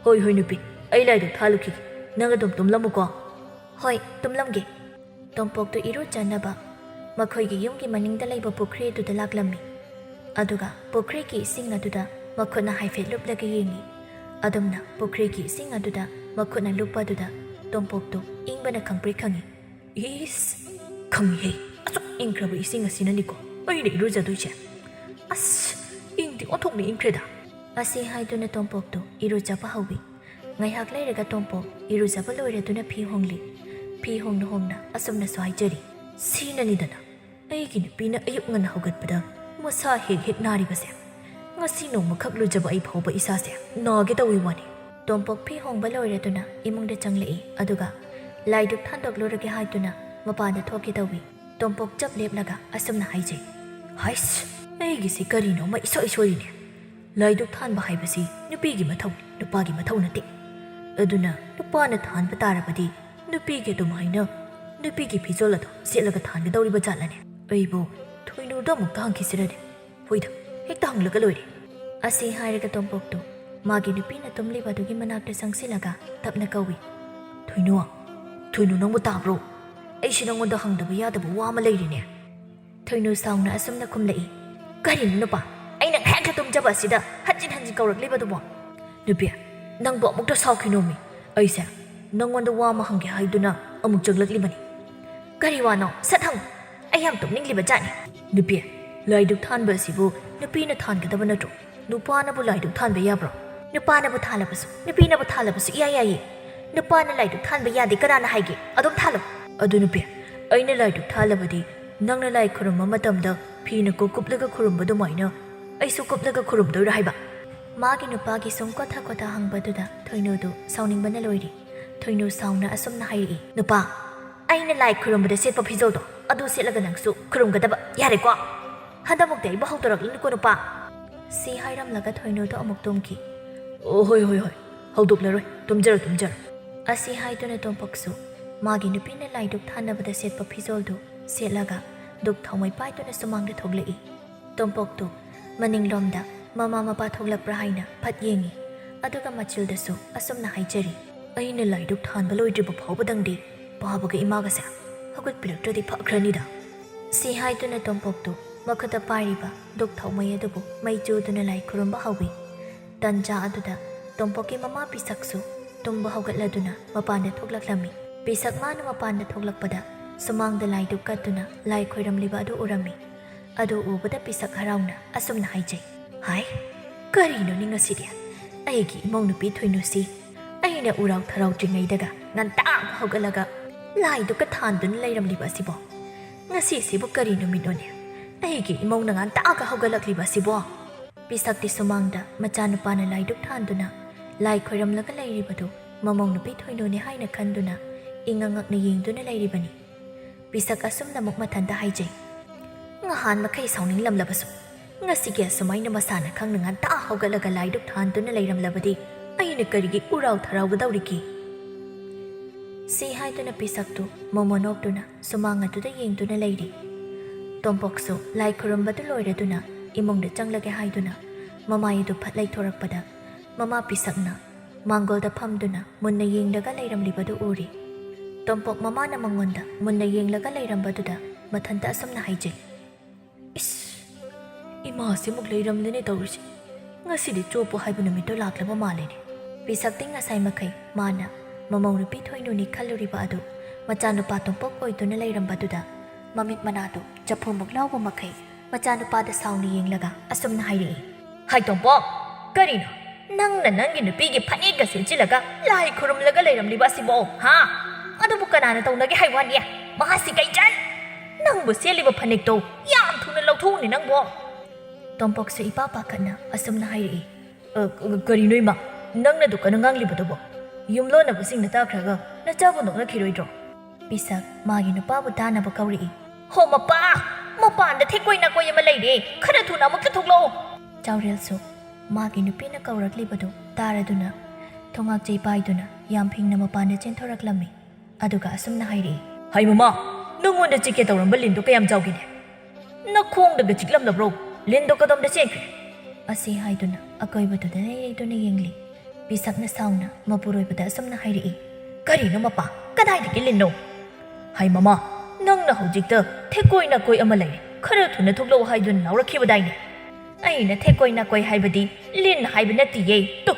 "ꯍꯣꯏ, ꯍꯣꯏ ꯅꯨꯄꯤ, ꯑꯩ ꯂꯥꯏꯗꯨꯛ ꯊꯥꯜꯂꯨꯈꯤꯒꯦ꯫ ꯅꯪ ꯑꯗꯨꯝ ꯇꯨꯝꯂꯝꯃꯨꯀꯣ꯫ ꯍꯣꯏ, ꯇꯨꯝꯂꯝꯒꯦ꯫ ꯇꯣꯝꯄꯣꯛꯇꯨ ꯏꯔꯨꯖꯅꯕ ꯃꯈꯣꯏꯒꯤ ꯌꯨꯝꯒꯤ ꯃꯅꯤꯡꯗ ꯂꯩꯕ ꯄꯨꯈ꯭ꯔꯤ ꯑꯗꯨꯗ ꯂꯥꯛꯂꯝꯃꯤ꯫ ꯑꯗꯨꯒ ꯄꯨꯈ꯭ꯔꯤꯒꯤ ꯏꯁꯤꯡ ꯑꯗꯨꯗ ꯃꯈꯨꯠꯅ ꯍꯥꯏꯐꯦꯠ ꯂꯨꯞꯂꯒ ꯌꯦꯡꯉꯤ꯫ ꯑꯗꯨꯝꯅ ꯄꯨꯈ꯭ꯔꯤꯒꯤ ꯏꯁꯤꯡ ꯑꯗꯨꯗ ꯃꯈꯨꯠꯅ ꯂꯨꯞꯄ ꯑꯗꯨꯗ ꯇꯣꯝꯄꯣꯛꯇꯨ ꯏꯪꯕꯅ ꯈꯪꯄ꯭ꯔꯦꯛ ꯈꯪꯉꯤ꯫ ꯏꯁ, ꯈꯪꯉꯤꯍꯦ꯫ ꯑꯁꯨꯛ ꯏꯪꯈ꯭ꯔꯕ ꯏꯁꯤꯡ ꯑꯁꯤꯅꯅꯤꯀꯣ ꯑꯩꯅ ꯏꯔꯨꯖꯗꯣꯏꯁꯦ꯫ ꯑꯁ, ꯏꯪꯗꯤ ꯑꯣꯟꯊꯣꯛꯅ ꯏꯪꯈ꯭ꯔꯦꯗ꯫ ꯑꯁꯤ ꯍꯥꯏꯗꯨꯅ ꯇꯣꯝꯄꯣꯛꯇꯨ ꯏꯔꯨꯖꯕ ꯍꯧꯏ꯫ ꯉꯥꯏꯍꯥꯛ ꯂꯩꯔꯒ ꯇꯣꯝꯄꯣꯛ ꯏꯔꯨꯖꯕ ꯂꯣꯏꯔꯗꯨꯅ ꯐꯤ ꯍꯣꯡꯂꯤ꯫ ꯐꯤ ꯍꯣꯡꯅ ꯍꯣꯡꯅ ꯑꯁꯨꯝꯅꯁꯨ ꯍꯥꯏꯖꯔꯤ꯫ ꯁꯤꯅꯅꯤꯗꯅ ꯑꯩꯒꯤ ꯅꯨꯄꯤꯅ ꯑꯌꯨꯛ ꯉꯟꯅ ꯍꯧꯒꯠꯄꯗ ꯃꯁꯥ ꯍꯦꯛ ꯍꯦꯛ ꯅꯥꯔꯤꯕꯁꯦ꯫ ꯉꯁꯤ ꯅꯣꯡꯃꯈꯛ ꯂꯨꯖꯕ ꯑꯩ ꯐꯥꯎꯕ ꯏꯁꯥꯁꯦ ꯅꯥꯒꯦ ꯇꯧꯏ ꯋꯥꯅꯤ꯫ ꯇꯣꯝꯄꯣꯛ ꯐꯤ ꯍꯣꯡꯕ ꯂꯣꯏꯔꯗꯨꯅ ꯏꯃꯨꯡꯗ ꯆꯪꯂꯛꯏ, ꯑꯗꯨꯒ ꯂꯥꯏꯗꯨꯛ ꯊꯥꯟꯗꯣꯛꯂꯨꯔꯒꯦ ꯍꯥꯏꯗꯨꯅ ꯃꯄꯥꯟꯗ ꯊꯣꯛꯀꯦ ꯇꯧꯏ꯫ ꯇꯣꯝꯄꯣꯛ ꯆꯞ ꯂꯦꯞꯂꯒ ꯑꯁꯨꯝꯅ ꯍꯥꯏꯖꯩ꯫ ꯍꯥꯏꯁ, ꯑꯩꯒꯤꯁꯦ ꯀꯔꯤꯅꯣꯃ ꯏꯁꯣꯏ ꯁꯣꯏꯔꯤꯅꯦ꯫ ꯂꯥꯏꯗꯨꯛ ꯊꯥꯟꯕ ꯍꯥꯏꯕꯁꯤ ꯅꯨꯄꯤꯒꯤ ꯃꯊꯧꯅꯤ, ꯅꯨꯄꯥꯒꯤ ꯃꯊꯧ ꯅꯠꯇꯦ꯫ ꯑꯗꯨꯅ ꯅꯨꯄꯥꯅ ꯊꯥꯟꯕ ꯇꯥꯔꯕꯗꯤ ꯅꯨꯄꯤꯒꯤ ꯑꯗꯨꯃꯥꯏꯅ ꯅꯨꯄꯤꯒꯤ ꯐꯤꯖꯣꯜ ꯑꯗꯨ ꯁꯦꯠꯂꯒ ꯊꯥꯟꯒꯗꯧꯔꯤꯕ ꯖꯥꯠꯂꯅꯦ? ꯑꯩꯕꯨ ꯊꯣꯏꯅꯨꯗ ꯑꯃꯨꯛꯇ ꯍꯪꯈꯤꯁꯤꯔꯅꯦ? ꯍꯣꯏꯗ, ꯍꯦꯛꯇ ꯍꯪꯂꯒ ꯂꯣꯏꯔꯦ꯫ ꯑꯁꯤ ꯍꯥꯏꯔꯒ ꯇꯣꯝꯄꯣꯛꯇꯨ ꯃꯥꯒꯤ ꯅꯨꯄꯤꯅ ꯇꯨꯝꯂꯤꯕ ꯑꯗꯨꯒꯤ ꯃꯅꯥꯛꯇ ꯆꯪꯁꯤꯜꯂꯒ ꯇꯞꯅ ꯀꯧꯏ꯫ ꯊꯣꯏꯅꯨ, ꯊꯣꯏꯅꯨ, ꯅꯪꯕꯨ ꯇꯥꯕ꯭ꯔꯣ? ꯑꯩꯁꯤ ꯅꯪꯉꯣꯟꯗ ꯍꯪꯗꯕ ꯌꯥꯗꯕ ꯋꯥ ꯑꯃ ꯂꯩꯔꯤꯅꯦ꯫ ꯊꯣꯏꯅꯨ ꯁꯥꯎꯅ ꯑꯁꯨꯝꯅ ꯈꯨꯝꯂꯛꯏ꯫ ꯀꯔꯤꯅꯣ ꯅꯨꯄꯥ? ꯑꯩꯅ ꯉꯥꯏꯍꯥꯛꯇ ꯇꯨꯝꯖꯕ ꯑꯁꯤꯗ ꯍꯟꯖꯤꯟ ꯍꯟꯖꯤꯟ ꯀꯧꯔꯛꯂꯤꯕꯗꯨꯕꯣ? ꯅꯨꯄꯤ, ꯅꯪꯕꯨ ꯑꯃꯨꯛꯇ ꯁꯥꯎꯈꯤꯅꯣꯃꯤ꯫ ꯑꯩꯁꯦ ꯅꯪꯉꯣꯟꯗ ꯋꯥ ꯑꯃ ꯍꯪꯒꯦ ꯍꯥꯏꯗꯨꯅ ꯑꯃꯨꯛ ꯆꯪꯂꯛꯂꯤꯕꯅꯤ꯫ ꯀꯔꯤ ꯋꯥꯅꯣ? ꯁꯠ ꯍꯪꯉꯨ꯫ ꯑꯩ ꯌꯥꯝ ꯇꯨꯝꯅꯤꯡꯂꯤꯕ ꯖꯥꯠꯅꯤ꯫ ꯅꯨꯄꯤ, ꯂꯥꯏꯗꯨꯛ ꯊꯥꯟꯕ ꯑꯁꯤꯕꯨ ꯅꯨꯄꯤꯅ ꯊꯥꯟꯒꯗꯕ ꯅꯠꯇ꯭ꯔꯣ? ꯅꯨꯄꯥꯅꯕꯨ ꯂꯥꯏꯗꯨꯛ ꯊꯥꯟꯕ ꯌꯥꯕ꯭ꯔꯣ? ꯅꯨꯄꯥꯅꯕꯨ ꯊꯥꯜꯂꯕꯁꯨ, ꯅꯨꯄꯤꯅꯕꯨ ꯊꯥꯜꯂꯕꯁꯨ ꯏꯌꯥ ꯌꯥꯏꯌꯦ꯫ ꯅꯨꯄꯥꯅ ꯂꯥꯏꯗꯨꯛ ꯊꯥꯟꯕ ꯌꯥꯗꯦ ꯀꯅꯥꯅ ꯍꯥꯏꯒꯦ? ꯑꯗꯨꯝ ꯊꯥꯜꯂꯨ꯫ ꯑꯗꯨ ꯅꯨꯄꯤ, ꯑꯩꯅ ꯂꯥꯏꯗꯨꯛ ꯊꯥꯜꯂꯕꯗꯤ ꯅꯪꯅ ꯂꯥꯏ ꯈꯨꯔꯨꯝꯕ ꯃꯇꯝꯗ ꯐꯤꯅ ꯀꯣꯛ ꯀꯨꯞꯂꯒ ꯈꯨꯔꯨꯝꯕ ꯑꯗꯨꯃꯥꯏꯅ ꯑꯩꯁꯨ ꯀꯨꯞꯂꯒ ꯈꯨꯔꯨꯝꯗꯣꯏꯔꯣ ꯍꯥꯏꯕ? ꯃꯥꯒꯤ ꯅꯨꯄꯥꯒꯤ ꯁꯨꯝ ꯀꯣꯊ ꯀꯣꯊ ꯍꯪꯕꯗꯨꯗ ꯊꯣꯏꯅꯨꯗꯨ ꯁꯥꯎꯅꯤꯡꯕꯅ ꯂꯣꯏꯔꯤ꯫ ꯊꯣꯏꯅꯨ ꯁꯥꯎꯅ ꯑꯁꯨꯝꯅ ꯍꯥꯏꯔꯛꯏ, ꯅꯨꯄꯥ, ꯑꯩꯅ ꯂꯥꯏ ꯈꯨꯔꯨꯝꯕꯗ ꯁꯦꯠꯄ ꯐꯤꯖꯣꯜꯗꯣ ꯑꯗꯨ ꯁꯦꯠꯂꯒ ꯅꯪꯁꯨ ꯈꯨꯔꯨꯝꯒꯗꯕ, ꯌꯥꯔꯦꯀꯣ? ꯍꯟꯗꯛꯃꯨꯛꯇꯤ ꯑꯩꯕꯨ ꯍꯧꯗꯣꯔꯛꯂꯅꯨꯀꯣ ꯅꯨꯄꯥ꯫ ꯁꯤ ꯍꯥꯏꯔꯝꯂꯒ ꯊꯣꯏꯅꯨꯗꯣ ꯑꯃꯨꯛ ꯇꯨꯝꯈꯤ꯫ ꯑꯣ, ꯍꯣꯏ, ꯍꯣꯏ, ꯍꯣꯏ, ꯍꯧꯗꯣꯛꯂꯔꯣꯏ, ꯇꯨꯝꯖꯔꯣ, ꯇꯨꯝꯖꯔꯣ꯫ ꯑꯁꯤ ꯍꯥꯏꯗꯨꯅ ꯇꯣꯝꯄꯣꯛꯁꯨ ꯃꯥꯒꯤ ꯅꯨꯄꯤꯅ ꯂꯥꯏꯗꯨꯛ ꯊꯥꯅꯕꯗ ꯁꯦꯠꯄ ꯐꯤꯖꯣꯜꯗꯨ ꯁꯦꯠꯂꯒ ꯗꯨꯛ ꯊꯥꯎꯃꯩ ꯄꯥꯏꯗꯨꯅ ꯁꯨꯃꯥꯡꯗ ꯊꯣꯛꯂꯛꯏ꯫ ꯇꯣꯝꯄꯣꯛꯇꯨ ꯃꯅꯤꯡꯂꯣꯝꯗ ꯃꯃꯥ ꯃꯄꯥ ꯊꯣꯛꯂꯛꯄ꯭ꯔꯥ ꯍꯥꯏꯅ ꯐꯠ ꯌꯦꯡꯉꯤ꯫ ꯑꯗꯨꯒ ꯃꯆꯤꯜꯗꯁꯨ ꯑꯁꯨꯝꯅ ꯍꯥꯏꯖꯔꯤ, "ꯑꯩꯅ ꯂꯥꯏꯗꯨꯛ ꯊꯥꯟꯕ ꯂꯣꯏꯗ꯭ꯔꯤꯕ ꯐꯥꯎꯕꯗꯪꯗꯤ ꯄꯥꯕꯒ ꯏꯃꯥꯒꯁꯦ ꯍꯧꯒꯠꯄꯤꯔꯛꯇ꯭ꯔꯗꯤ ꯐꯈ꯭ꯔꯅꯤꯗ"꯫ ꯁꯤ ꯍꯥꯏꯗꯨꯅ ꯇꯣꯝꯄꯣꯛꯇꯨ ꯃꯈꯨꯠꯇ ꯄꯥꯏꯔꯤꯕ ꯗꯨꯛ ꯊꯥꯎꯃꯩ ꯑꯗꯨꯕꯨ ꯃꯩ ꯆꯨꯗꯨꯅ ꯂꯥꯏ ꯈꯨꯔꯨꯝꯕ ꯍꯧꯏ꯫ ꯇꯟꯖꯥ ꯑꯗꯨꯗ ꯇꯣꯝꯄꯣꯛꯀꯤ ꯃꯃꯥ ꯄꯤꯁꯛꯁꯨ ꯇꯨꯝꯕ ꯍꯧꯒꯠꯂꯗꯨꯅ ꯃꯄꯥꯟꯗ ꯊꯣꯛꯂꯛꯂꯝꯃꯤ꯫ ꯄꯤꯁꯛ ꯃꯥꯅ ꯃꯄꯥꯟꯗ ꯊꯣꯛꯂꯛꯄꯗ ꯁꯨꯃꯥꯡꯗ ꯂꯥꯏꯗꯨꯛ ꯀꯠꯇꯨꯅ ꯂꯥꯏ ꯈꯣꯏꯔꯝꯂꯤꯕ ꯑꯗꯨ ꯎꯔꯝꯃꯤ꯫ ꯑꯗꯨ ꯎꯕꯗ ꯄꯤꯁꯛ ꯍꯔꯥꯎꯅ ꯑꯁꯨꯝꯅ ꯍꯥꯏꯖꯩ, "ꯍꯥꯏ, ꯀꯔꯤꯅꯣꯅꯦ ꯉꯁꯤꯗꯤ? ꯑꯩꯒꯤ ꯏꯃꯧ ꯅꯨꯄꯤ ꯊꯣꯏꯅꯨꯁꯤ ꯑꯩꯅ ꯎꯔꯥꯎ ꯊꯔꯥꯎꯗ꯭ꯔꯤꯉꯩꯗꯒ ꯉꯟꯇꯥ ꯍꯧꯒꯠꯂꯒ ꯂꯥꯏꯗꯨꯛꯀ ꯊꯥꯟꯗꯨꯅ ꯂꯩꯔꯝꯂꯤꯕ ꯑꯁꯤꯕꯣ? ꯉꯁꯤꯁꯤꯕꯨ ꯀꯔꯤ ꯅꯨꯃꯤꯠꯅꯣꯅꯦ? ꯑꯩꯒꯤ ꯏꯃꯧꯅ ꯉꯟꯇꯥꯒ ꯍꯧꯒꯠꯂꯛꯂꯤꯕ ꯑꯁꯤꯕꯣ?" ꯄꯤꯁꯛꯇꯤ ꯁꯨꯃꯥꯡꯗ ꯃꯆꯥꯅꯨꯄꯥꯅ ꯂꯥꯏꯗꯨꯛ ꯊꯥꯟꯗꯨꯅ ꯂꯥꯏ ꯈꯣꯏꯔꯝꯂꯒ ꯂꯩꯔꯤꯕꯗꯨ ꯃꯃꯧ ꯅꯨꯄꯤ ꯊꯣꯏꯅꯨꯅꯤ ꯍꯥꯏꯅ ꯈꯟꯗꯨꯅ ꯏꯉꯛ ꯉꯛꯅ ꯌꯦꯡꯗꯨꯅ ꯂꯩꯔꯤꯕꯅꯤ꯫ ꯄꯤꯁꯛ ꯑꯁꯨꯝꯅ ꯑꯃꯨꯛ ꯃꯊꯟꯇ ꯍꯥꯏꯖꯩ, "ꯉꯍꯥꯟ ꯃꯈꯩ ꯁꯥꯎꯅꯤꯡꯂꯝꯂꯕꯁꯨ ꯉꯁꯤꯒꯤ ꯑꯁꯨꯃꯥꯏꯅ ꯃꯁꯥꯅ ꯈꯪꯅ ꯉꯟꯇꯥ ꯍꯧꯒꯠꯂꯒ ꯂꯥꯏꯗꯨꯛ ꯊꯥꯟꯗꯨꯅ ꯂꯩꯔꯝꯂꯕꯗꯤ ꯑꯩꯅ ꯀꯔꯤꯒꯤ ꯎꯔꯥꯎ ꯊꯔꯥꯎꯒꯗꯧꯔꯤꯒꯦ?" ꯁꯤ ꯍꯥꯏꯗꯨꯅ ꯄꯤꯁꯛꯇꯨ ꯃꯣꯃꯣ ꯅꯣꯛꯇꯨꯅ ꯁꯨꯃꯥꯡ ꯑꯗꯨꯗ ꯌꯦꯡꯗꯨꯅ ꯂꯩꯔꯤ꯫ ꯇꯣꯝꯄꯣꯛꯁꯨ ꯂꯥꯏ ꯈꯨꯔꯨꯝꯕꯗꯨ ꯂꯣꯏꯔꯗꯨꯅ ꯏꯃꯨꯡꯗ ꯆꯪꯂꯒꯦ ꯍꯥꯏꯗꯨꯅ ꯃꯃꯥꯏ ꯑꯗꯨ ꯐꯠ ꯂꯩꯊꯣꯔꯛꯄꯗ ꯃꯃꯥ ꯄꯤꯁꯛꯅ ꯃꯥꯡꯒꯣꯜꯗ ꯐꯝꯗꯨꯅ ꯃꯨꯟꯅ ꯌꯦꯡꯂꯒ ꯂꯩꯔꯝꯂꯤꯕꯗꯨ ꯎꯔꯤ꯫ ꯇꯣꯝꯄꯣꯛ ꯃꯃꯥꯅ ꯃꯉꯣꯟꯗ ꯃꯨꯟꯅ ꯌꯦꯡꯂꯒ ꯂꯩꯔꯝꯕꯗꯨꯗ ꯃꯊꯟꯇ ꯑꯁꯨꯝꯅ ꯍꯥꯏꯖꯩ, "ꯏꯁ, ꯏꯃꯥꯁꯤꯃꯨꯛ ꯂꯩꯔꯝꯂꯦꯅꯦ ꯇꯧꯔꯤꯁꯦ꯫ ꯉꯁꯤꯗꯤ ꯆꯣꯞꯄꯨ ꯍꯥꯏꯕ ꯅꯨꯃꯤꯠꯇꯣ ꯂꯥꯛꯂꯕ ꯃꯥꯜꯂꯦꯅꯦ"꯫ ꯄꯤꯁꯛꯇꯤ ꯉꯁꯥꯏ ꯃꯈꯩ ꯃꯥꯅ ꯃꯃꯧ ꯅꯨꯄꯤ ꯊꯣꯏꯅꯨꯅꯤ ꯈꯜꯂꯨꯔꯤꯕ ꯑꯗꯨ ꯃꯆꯥꯅꯨꯄꯥ ꯇꯣꯝꯄꯣꯛ ꯑꯣꯏꯗꯨꯅ ꯂꯩꯔꯝꯕꯗꯨꯗ ꯃꯃꯤꯠ ꯃꯅꯥꯗꯨ ꯆꯐꯨꯃꯨꯛ ꯂꯥꯎꯕ ꯃꯈꯩ ꯃꯆꯥꯅꯨꯄꯥꯗ ꯁꯥꯎꯅ ꯌꯦꯡꯂꯒ ꯑꯁꯨꯝꯅ ꯍꯥꯏꯔꯛꯏ, "ꯍꯥꯏ ꯇꯣꯝꯄꯣꯛ, ꯀꯔꯤꯅꯣ ꯅꯪꯅ ꯅꯪꯒꯤ ꯅꯨꯄꯤꯒꯤ ꯐꯅꯦꯛꯀ ꯁꯦꯠꯆꯤꯜꯂꯒ ꯂꯥꯏ ꯈꯨꯔꯨꯝꯂꯒ ꯂꯩꯔꯝꯂꯤꯕ ꯑꯁꯤꯕꯣ, ꯍꯥ? ꯑꯗꯨꯕꯨ ꯀꯅꯥꯅ ꯇꯧꯅꯒꯦ ꯍꯥꯏ ꯋꯥꯅꯤ? ꯃꯍꯥꯁꯤ ꯀꯩꯆꯟ! ꯅꯪꯕꯨ ꯁꯦꯠꯂꯤꯕ ꯐꯅꯦꯛꯇꯣ ꯌꯥꯝ ꯊꯨꯅ ꯂꯧꯊꯣꯛꯎꯅꯦ ꯅꯪꯕꯣ!" ꯇꯣꯝꯄꯣꯛꯁꯨ ꯏꯄꯥ ꯄꯥꯈꯠꯅ ꯑꯁꯨꯝꯅ ꯍꯥꯏꯔꯛꯏ, "ꯑ, ꯀ-, ꯀꯔꯤꯅꯣ ꯏꯃꯥ? ꯅꯪꯅ ꯑꯗꯨꯛ ꯀꯟꯅ ꯉꯥꯡꯂꯤꯕꯗꯨꯕꯣ? ꯌꯨꯝꯂꯣꯟꯅꯕꯁꯤꯡꯅ ꯇꯥꯈ꯭ꯔꯒ ꯅꯆꯥꯕꯨ ꯅꯣꯛꯅꯈꯤꯔꯣꯏꯗ꯭ꯔꯣ?" ꯄꯤꯁꯛ ꯃꯥꯒꯤ ꯅꯨꯄꯥꯕꯨ ꯇꯥꯅꯕ ꯀꯧꯔꯛꯏ꯫ "ꯍꯣ ꯃꯄꯥ! ꯃꯄꯥꯟꯗ ꯊꯦꯛꯀꯣꯏ ꯅꯥꯀꯣꯏ ꯑꯃ ꯂꯩꯔꯦ, ꯈꯔ ꯊꯨꯅ ꯑꯃꯨꯛꯇ ꯊꯣꯛꯂꯛꯑꯣ!" ꯆꯥꯎꯔꯦꯜꯁꯨ ꯃꯥꯒꯤ ꯅꯨꯄꯤꯅ ꯀꯧꯔꯛꯂꯤꯕꯗꯨ ꯇꯥꯔꯗꯨꯅ ꯊꯣꯉꯥꯛ ꯆꯩ ꯄꯥꯏꯗꯨꯅ ꯌꯥꯝ ꯐꯤꯡꯅ ꯃꯄꯥꯟꯗ ꯆꯦꯟꯊꯣꯔꯛꯂꯝꯃꯤ꯫ ꯑꯗꯨꯒ ꯑꯁꯨꯝꯅ ꯍꯥꯏꯔꯛꯏ, "ꯍꯩ ꯃꯃꯥ, ꯅꯪꯉꯣꯟꯗ ꯆꯤꯛꯀꯦ ꯇꯧꯔꯝꯕ ꯂꯤꯟꯗꯣ ꯀꯌꯥꯝ ꯆꯥꯎꯒꯦꯅꯦ? ꯅꯈꯣꯡꯗꯒ ꯆꯤꯛꯂꯝꯂꯕ꯭ꯔꯣ? ꯂꯤꯟꯗꯣ ꯀꯗꯣꯝꯗ ꯆꯦꯟꯈ꯭ꯔꯦ?" ꯑꯁꯤ ꯍꯥꯏꯗꯨꯅ ꯑꯀꯣꯏꯕꯗꯨꯗ ꯂꯩꯔꯩꯗꯨꯅ ꯌꯦꯡꯂꯤ꯫ ꯄꯤꯁꯛꯅ ꯁꯥꯎꯅ ꯃꯄꯨꯔꯣꯏꯕꯗ ꯑꯁꯨꯝꯅ ꯍꯥꯏꯔꯛꯏ꯫ "ꯀꯔꯤꯅꯣ ꯃꯄꯥ? ꯀꯗꯥꯏꯗꯒꯤ ꯂꯤꯟꯅꯣ?" "ꯍꯥꯏ ꯃꯃꯥ, ꯅꯪꯅ ꯍꯧꯖꯤꯛꯇ ꯊꯦꯛꯀꯣꯏ ꯅꯥꯀꯣꯏ ꯑꯃ ꯂꯩꯔꯦ, ꯈꯔ ꯊꯨꯅ ꯊꯣꯛꯂꯛꯑꯣ ꯍꯥꯏꯗꯨꯅ ꯂꯥꯎꯔꯛꯈꯤꯕꯗꯥꯏꯅꯦ?" "ꯑꯩꯅ ꯊꯦꯛꯀꯣꯏ ꯅꯥꯀꯣꯏ ꯍꯥꯏꯕꯗꯤ ꯂꯤꯟ ꯍꯥꯏꯕ ꯅꯠꯇꯤꯌꯦ꯫ ꯇꯨ,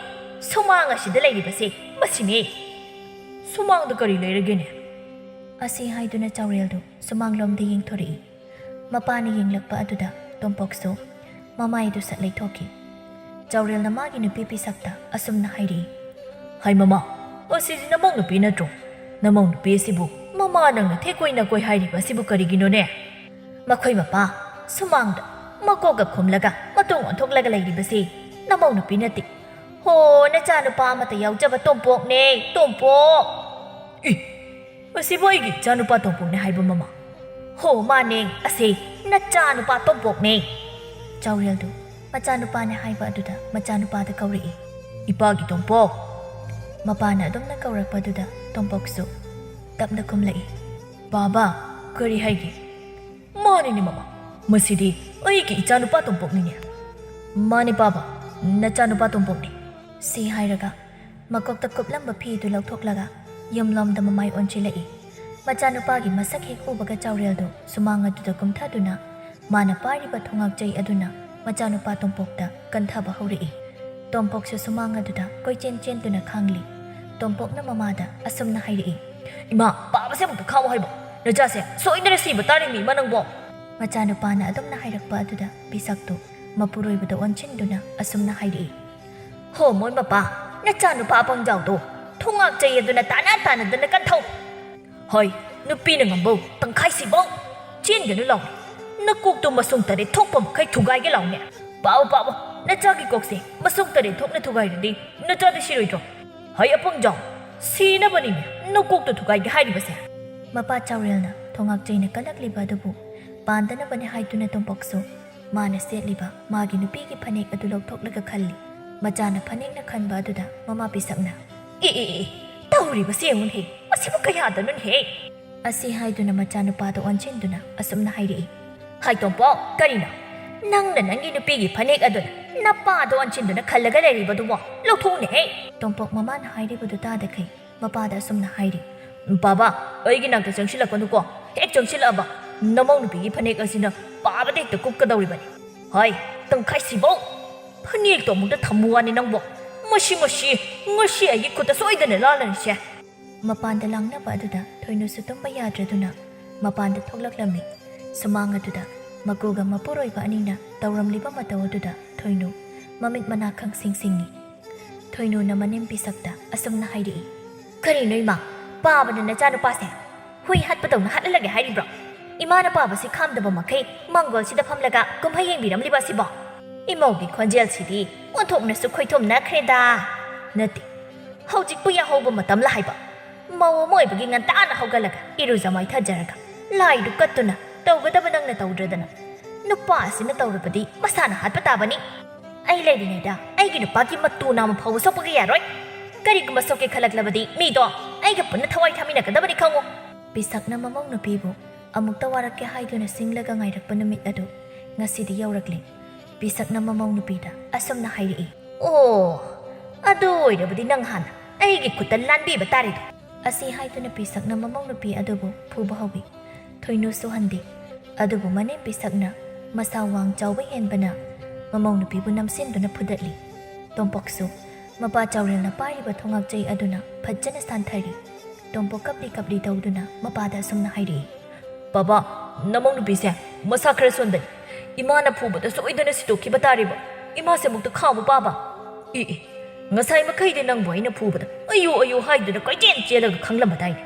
ꯁꯨꯃꯥꯡ ꯑꯁꯤꯗ ꯂꯩꯔꯤꯕꯁꯦ ꯃꯁꯤꯅꯦ꯫" "ꯁꯨꯃꯥꯡꯗ ꯀꯔꯤ ꯂꯩꯔꯒꯦꯅꯦ?" ꯑꯁꯤ ꯍꯥꯏꯗꯨꯅ ꯆꯥꯎꯔꯦꯜꯗꯨ ꯁꯨꯃꯥꯡꯂꯣꯝꯗ ꯌꯦꯡꯊꯣꯔꯛꯏ꯫ ꯃꯄꯥꯅ ꯌꯦꯡꯂꯛꯄ ꯑꯗꯨꯗ ꯇꯣꯝꯄꯣꯛꯁꯨ ꯃꯃꯥꯏꯗꯨ ꯁꯠ ꯂꯩꯊꯣꯛꯈꯤ꯫ ꯆꯥꯎꯔꯦꯜꯅ ꯃꯥꯒꯤ ꯅꯨꯄꯤ ꯄꯤꯁꯛꯇ ꯑꯁꯨꯝꯅ ꯍꯥꯏꯔꯛꯏ꯫ "ꯍꯥꯏ ꯃꯃꯥ, ꯑꯁꯤꯗꯤ ꯅꯃꯧ ꯅꯨꯄꯤ ꯅꯠꯇ꯭ꯔꯣ? ꯅꯃꯧ ꯅꯨꯄꯤ ꯑꯁꯤꯕꯨ ꯃꯃꯥ ꯅꯪꯅ ꯊꯦꯛꯀꯣꯏ ꯅꯥꯀꯣꯏ ꯍꯥꯏꯔꯤꯕ ꯑꯁꯤꯕꯨ ꯀꯔꯤꯒꯤꯅꯣꯅꯦ?" "ꯃꯈꯣꯏ ꯃꯄꯥ ꯁꯨꯃꯥꯡꯗ ꯃꯀꯣꯛꯀ ꯈꯨꯝꯂꯒ ꯃꯇꯣꯡ ꯑꯣꯟꯊꯣꯛꯂꯒ ꯂꯩꯔꯤꯕꯁꯤ ꯅꯃꯧ ꯅꯨꯄꯤ ꯅꯠꯇꯦ꯫ ꯍꯣ, ꯅꯆꯥꯅꯨꯄꯥ ꯑꯃꯠꯇ ꯌꯥꯎꯖꯕ ꯇꯣꯝꯄꯣꯛꯅꯦ, ꯇꯣꯝꯄꯣꯛ!" "ꯏ, ꯑꯁꯤꯕꯨ ꯑꯩꯒꯤ ꯏꯆꯥꯅꯨꯄꯥ ꯇꯣꯝꯄꯣꯛꯅꯦ ꯍꯥꯏꯕ ꯃꯃꯥ?" "ꯍꯣ, ꯃꯥꯅꯦ, ꯑꯁꯤ ꯅꯆꯥꯅꯨꯄꯥ ꯇꯣꯝꯄꯣꯛꯅꯦ꯫" ꯆꯥꯎꯔꯦꯜꯗꯨ ꯃꯆꯥꯅꯨꯄꯥꯅꯦ ꯍꯥꯏꯕ ꯑꯗꯨꯗ ꯃꯆꯥꯅꯨꯄꯥꯗ ꯀꯧꯔꯛꯏ꯫ "ꯏꯄꯥꯒꯤ ꯇꯣꯝꯄꯣꯛ!" ꯃꯄꯥꯅ ꯑꯗꯨꯝꯅ ꯀꯧꯔꯛꯄꯗꯨꯗ ꯇꯣꯝꯄꯣꯛꯁꯨ ꯇꯞꯅ ꯈꯨꯝꯂꯛꯏ꯫ "ꯕꯥꯕꯥ, ꯀꯔꯤ ꯍꯥꯏꯒꯦ?" "ꯃꯥꯅꯤꯅꯦ ꯃꯃꯥ, ꯃꯁꯤꯗꯤ ꯑꯩꯒꯤ ꯏꯆꯥꯅꯨꯄꯥ ꯇꯣꯝꯄꯣꯛꯅꯤꯅꯦ꯫" "ꯃꯥꯅꯦ ꯄꯥꯕ, ꯅꯆꯥꯅꯨꯄꯥ ꯇꯣꯝꯄꯣꯛꯅꯦ꯫" ꯁꯤ ꯍꯥꯏꯔꯒ ꯃꯀꯣꯛꯇ ꯀꯨꯞꯂꯝꯕ ꯐꯤꯗꯨ ꯂꯧꯊꯣꯛꯂꯒ ꯌꯨꯝꯂꯣꯝꯗ ꯃꯃꯥꯏ ꯑꯣꯟꯁꯤꯜꯂꯛꯏ꯫ ꯃꯆꯥꯅꯨꯄꯥꯒꯤ ꯃꯁꯛ ꯍꯦꯛ ꯎꯕꯒ ꯆꯥꯎꯔꯦꯜꯗꯨ ꯁꯨꯃꯥꯡ ꯑꯗꯨꯗ ꯀꯨꯝꯊꯗꯨꯅ ꯃꯥꯅ ꯄꯥꯏꯔꯤꯕ ꯊꯣꯉꯥꯛ ꯆꯩ ꯑꯗꯨꯅ ꯃꯆꯥꯅꯨꯄꯥ ꯇꯣꯝꯄꯣꯛꯇ ꯀꯟꯊꯕ ꯍꯧꯔꯛꯏ꯫ ꯇꯣꯝꯄꯣꯛꯁꯨ ꯁꯨꯃꯥꯡ ꯑꯗꯨꯗ ꯀꯣꯏꯆꯦꯟ ꯆꯦꯟꯗꯨꯅ ꯈꯥꯡꯂꯤ꯫ ꯇꯣꯝꯄꯣꯛꯅ ꯃꯃꯥꯗ ꯑꯁꯨꯝꯅ ꯍꯥꯏꯔꯛꯏ꯫ "ꯏꯃꯥ, ꯄꯥꯕꯁꯦ ꯑꯃꯨꯛꯇ ꯈꯥꯡꯉꯨ ꯍꯥꯏꯕ꯫ ꯅꯆꯥꯁꯦ ꯁꯣꯏꯗꯅ ꯁꯤꯕ ꯇꯥꯔꯦ ꯃꯤ ꯏꯃꯥ ꯅꯪꯕꯣ꯫" ꯃꯆꯥꯅꯨꯄꯥꯅ ꯑꯗꯨꯝꯅ ꯍꯥꯏꯔꯛꯄ ꯑꯗꯨꯗ ꯄꯤꯁꯛꯇꯨ ꯃꯄꯨꯔꯣꯏꯕꯗ ꯑꯣꯟꯁꯤꯟꯗꯨꯅ ꯑꯁꯨꯝꯅ ꯍꯥꯏꯔꯛꯏ꯫ "ꯍꯣ ꯃꯣꯏ ꯃꯄꯥ, ꯅꯆꯥꯅꯨꯄꯥ ꯑꯄꯪꯖꯥꯎꯗꯣ ꯊꯣꯡꯉꯥꯛ ꯆꯩ ꯑꯗꯨꯅ ꯇꯥꯅ ꯇꯥꯅꯗꯅ ꯀꯟꯊꯧ꯫ ꯍꯣꯏ, ꯅꯨꯄꯤꯅ ꯉꯝꯕꯧ ꯇꯪꯈꯥꯏ ꯁꯤꯕꯧ ꯆꯦꯟꯒꯅꯨ ꯂꯥꯎꯅꯦ꯫ ꯅꯀꯣꯛꯇꯣ ꯃꯁꯨꯡ ꯇꯔꯦꯠ ꯊꯣꯛꯄ ꯃꯈꯩ ꯊꯨꯒꯥꯏꯒꯦ ꯂꯥꯎꯅꯦ꯫ ꯄꯥꯎ ꯄꯥꯎ, ꯅꯆꯥꯒꯤ ꯀꯣꯛꯁꯦ ꯃꯁꯨꯡ ꯇꯔꯦꯠ ꯊꯣꯛꯅ ꯊꯨꯒꯥꯏꯔꯗꯤ ꯅꯆꯥꯗꯤ ꯁꯤꯔꯣꯏꯗ꯭ꯔꯣ? ꯍꯩ ꯑꯄꯪꯖꯥꯎ, ꯁꯤꯅꯕꯅꯤꯅꯦ ꯅꯀꯣꯛꯇꯣ ꯊꯨꯒꯥꯏꯒꯦ ꯍꯥꯏꯔꯤꯕꯁꯦ꯫" ꯃꯄꯥ ꯆꯥꯎꯔꯦꯜꯅ ꯊꯣꯡꯉꯥꯛ ꯆꯩꯅ ꯀꯜꯂꯛꯂꯤꯕ ꯑꯗꯨꯕꯨ ꯄꯥꯟꯗꯅꯕꯅꯦ ꯍꯥꯏꯗꯨꯅ ꯇꯣꯝꯄꯣꯛꯁꯨ ꯃꯥꯅ ꯁꯦꯠꯂꯤꯕ ꯃꯥꯒꯤ ꯅꯨꯄꯤꯒꯤ ꯐꯅꯦꯛ ꯑꯗꯨ ꯂꯧꯊꯣꯛꯂꯒ ꯈꯜꯂꯤ꯫ ꯃꯆꯥꯅ ꯐꯅꯦꯛꯅ ꯈꯟꯕ ꯑꯗꯨꯗ ꯃꯃꯥ ꯄꯤꯁꯛꯅ, "ꯑꯦ, ꯑꯦ, ꯑꯦ, ꯇꯧꯔꯤꯕꯁꯦ ꯌꯦꯡꯉꯨꯅꯦꯍꯦ, ꯃꯁꯤꯕꯨ ꯀꯌꯥꯗꯅꯣꯅꯦꯍꯦ?" ꯑꯁꯤ ꯍꯥꯏꯗꯨꯅ ꯃꯆꯥꯅꯨꯄꯥꯗ ꯑꯣꯟꯁꯤꯟꯗꯨꯅ ꯑꯁꯨꯝꯅ ꯍꯥꯏꯔꯛꯏ꯫ "ꯍꯥꯏ ꯇꯣꯝꯄꯣꯛ, ꯀꯔꯤꯅꯣ? ꯅꯪꯅ ꯅꯪꯒꯤ ꯅꯨꯄꯤꯒꯤ ꯐꯅꯦꯛ ꯑꯗꯨꯅ "ꯅꯄꯥꯗꯣ ꯑꯣꯟꯁꯤꯟꯗꯨꯅ ꯈꯜꯂꯒ ꯂꯩꯔꯤꯕꯗꯨꯕꯣ? ꯂꯧꯊꯣꯛꯎꯅꯦꯍꯦ!" ꯇꯣꯝꯄꯣꯛ ꯃꯃꯥꯅ ꯍꯥꯏꯔꯤꯕꯗꯨ ꯇꯥꯗꯈꯩ ꯃꯄꯥꯗ ꯑꯁꯨꯝꯅ ꯍꯥꯏꯔꯤ, "ꯕꯥꯕꯥ, ꯑꯩꯒꯤ ꯅꯥꯛꯇ ꯆꯪꯁꯤꯜꯂꯛꯀꯅꯨꯀꯣ꯫ ꯍꯦꯛ ꯆꯪꯁꯤꯜꯂꯛꯑꯕ, ꯅꯃꯧ ꯅꯨꯄꯤꯒꯤ ꯐꯅꯦꯛ ꯑꯁꯤꯅ ꯄꯥꯕꯗ ꯍꯦꯛꯇ ꯀꯨꯞꯀꯗꯧꯔꯤꯕꯅꯤ꯫ ꯍꯥꯏ, ꯇꯪꯈꯥꯏ ꯁꯤꯕꯧ! ꯐꯅꯦꯛꯇꯣ ꯑꯃꯨꯛꯇ ꯊꯝꯃꯨ ꯋꯥꯅꯤ ꯅꯪꯕꯣ꯫ ꯃꯁꯤ, ꯃꯁꯤ, ꯉꯁꯤ ꯑꯩꯒꯤ ꯈꯨꯠꯇ ꯁꯣꯏꯗꯅ ꯂꯥꯜꯂꯅꯤꯁꯦ!" ꯃꯄꯥꯟꯗ ꯂꯥꯡꯅꯕ ꯑꯗꯨꯗ ꯊꯣꯏꯅꯨꯁꯨ ꯇꯨꯝꯕ ꯌꯥꯗ꯭ꯔꯗꯨꯅ ꯃꯄꯥꯟꯗ ꯊꯣꯛꯂꯛꯂꯝꯃꯤ꯫ ꯁꯨꯃꯥꯡ ꯑꯗꯨꯗ ꯃꯀꯨꯒ ꯃꯄꯨꯔꯣꯏꯕ ꯑꯅꯤꯅ ꯇꯧꯔꯝꯂꯤꯕ ꯃꯇꯧ ꯑꯗꯨꯗ ꯊꯣꯏꯅꯨ ꯃꯃꯤꯠ ꯃꯅꯥ ꯈꯪꯁꯤꯡ ꯁꯤꯡꯉꯤ꯫ ꯊꯣꯏꯅꯨꯅ ꯃꯅꯦꯝ ꯄꯤꯁꯛꯇ ꯑꯁꯨꯝꯅ ꯍꯥꯏꯔꯛꯏ, "ꯀꯔꯤꯅꯣ ꯏꯃꯥ, ꯄꯥꯕꯅ ꯅꯆꯥꯅꯨꯄꯥꯁꯦ ꯍꯨꯏ ꯍꯥꯠꯄꯗꯧꯅ ꯍꯥꯠꯍꯜꯂꯒꯦ ꯍꯥꯏꯔꯤꯕ꯭ꯔꯣ? ꯏꯃꯥꯅ ꯄꯥꯕꯁꯤ ꯈꯥꯝꯗꯕ ꯃꯈꯩ ꯃꯥꯡꯒꯣꯜꯁꯤꯗ ꯐꯝꯂꯒ ꯀꯨꯝꯍꯩ ꯌꯦꯡꯕꯤꯔꯝꯂꯤꯕ ꯑꯁꯤꯕꯣ? ꯏꯃꯧꯒꯤ ꯈꯣꯟꯖꯦꯜꯁꯤꯗꯤ ꯑꯣꯟꯊꯣꯛꯅꯁꯨ ꯈꯣꯏꯊꯨꯝꯅꯈ꯭ꯔꯦꯗ꯫ ꯅꯠꯇꯦ, ꯍꯧꯖꯤꯛꯄꯨ ꯌꯥꯍꯧꯕ ꯃꯇꯝꯂ ꯍꯥꯏꯕ? ꯃꯧ ꯑꯃ ꯑꯣꯏꯕꯒꯤ ꯉꯟꯇꯥꯅ ꯍꯧꯒꯠꯂꯒ ꯏꯔꯨꯖ ꯃꯥꯏꯊꯖꯔꯒ ꯂꯥꯏꯗꯨ ꯀꯠꯇꯨꯅ ꯇꯧꯒꯗꯕ ꯅꯪꯅ ꯇꯧꯗ꯭ꯔꯗꯅ, ꯅꯨꯄꯥ ꯑꯁꯤꯅ ꯇꯧꯔꯕꯗꯤ ꯃꯁꯥꯅ ꯍꯥꯠꯄ ꯇꯥꯕꯅꯤ꯫ ꯑꯩ ꯂꯩꯔꯤꯉꯩꯗ ꯑꯩꯒꯤ ꯅꯨꯄꯥꯒꯤ ꯃꯇꯨ ꯅꯥꯝꯃ ꯐꯥꯎꯕ ꯁꯣꯛꯄꯒ ꯌꯥꯔꯣꯏ꯫ ꯀꯔꯤꯒꯨꯝꯕ ꯁꯣꯛꯀꯦ ꯈꯜꯂꯛꯂꯕꯗꯤ ꯃꯤꯗꯣ ꯑꯩꯒ ꯄꯨꯟꯅ ꯊꯋꯥꯏ ꯊꯥꯃꯤꯟꯅꯒꯗꯕꯅꯤ ꯈꯪꯉꯨ꯫" ꯄꯤꯁꯛꯅ ꯃꯃꯧ ꯅꯨꯄꯤꯕꯨ ꯑꯃꯨꯛꯇ ꯋꯥꯔꯛꯀꯦ ꯍꯥꯏꯗꯨꯅ ꯁꯤꯡꯂꯒ ꯉꯥꯏꯔꯛꯄ ꯅꯨꯃꯤꯠ ꯑꯗꯨ ꯉꯁꯤꯗꯤ ꯌꯧꯔꯛꯂꯦ꯫ ꯄꯤꯁꯛꯅ ꯃꯃꯧ ꯅꯨꯄꯤꯗ ꯑꯁꯨꯝꯅ ꯍꯥꯏꯔꯛꯏ, "ꯑꯣ, ꯑꯗꯨ ꯑꯣꯏꯔꯕꯗꯤ ꯅꯪ ꯍꯥꯟꯅ ꯑꯩꯒꯤ ꯈꯨꯠꯇ ꯂꯥꯟꯕꯤꯕ ꯇꯥꯔꯦꯗꯣ!" ꯑꯁꯤ ꯍꯥꯏꯗꯨꯅ ꯄꯤꯁꯛꯅ ꯃꯃꯧ ꯅꯨꯄꯤ ꯑꯗꯨꯕꯨ ꯐꯨꯕ ꯍꯧꯏ꯫ ꯊꯣꯏꯅꯨꯁꯨ ꯍꯟꯗꯦ꯫ ꯑꯗꯨꯕꯨ ꯃꯅꯦꯝ ꯄꯤꯁꯛꯅ ꯃꯁꯥ ꯋꯥꯡ ꯆꯥꯎꯕ ꯍꯦꯟꯕꯅ ꯃꯃꯧ ꯅꯨꯄꯤꯕꯨ ꯅꯝꯁꯤꯟꯗꯨꯅ ꯐꯨꯗꯠꯂꯤ꯫ ꯇꯣꯝꯄꯣꯛꯁꯨ ꯃꯄꯥ ꯆꯥꯎꯔꯦꯜꯅ ꯄꯥꯏꯔꯤꯕ ꯊꯣꯉꯥꯛꯆꯩ ꯑꯗꯨꯅ ꯐꯖꯅ ꯁꯥꯟꯊꯔꯤ꯫ ꯇꯣꯝꯄꯣꯛ ꯀꯞꯂꯤ ꯀꯞꯂꯤ ꯇꯧꯗꯨꯅ ꯃꯄꯥꯗ ꯑꯁꯨꯝꯅ ꯍꯥꯏꯔꯛꯏ, "ꯕꯥꯕꯥ, ꯅꯃꯧ ꯅꯨꯄꯤꯁꯦ ꯃꯁꯥ ꯈꯔ ꯁꯣꯟꯕꯅꯤ꯫ ꯏꯃꯥꯅ ꯐꯨꯕꯗ ꯁꯣꯏꯗꯅ ꯁꯤꯗꯣꯛꯈꯤꯕ ꯇꯥꯔꯤꯕ꯫ ꯏꯃꯥꯁꯦ ꯑꯃꯨꯛꯇ ꯈꯥꯝꯃꯨ ꯄꯥꯕ꯫ ꯏ, ꯏ, ꯉꯁꯥꯏ ꯃꯈꯩꯗꯤ ꯅꯪꯕꯨ ꯑꯩꯅ ꯐꯨꯕꯗ ꯑꯌꯨ ꯑꯌꯨ ꯍꯥꯏꯗꯨꯅ ꯀꯣꯏꯆꯦꯟ ꯆꯦꯜꯂꯒ ꯈꯪꯂꯝꯕꯗꯥꯏꯅꯦ꯫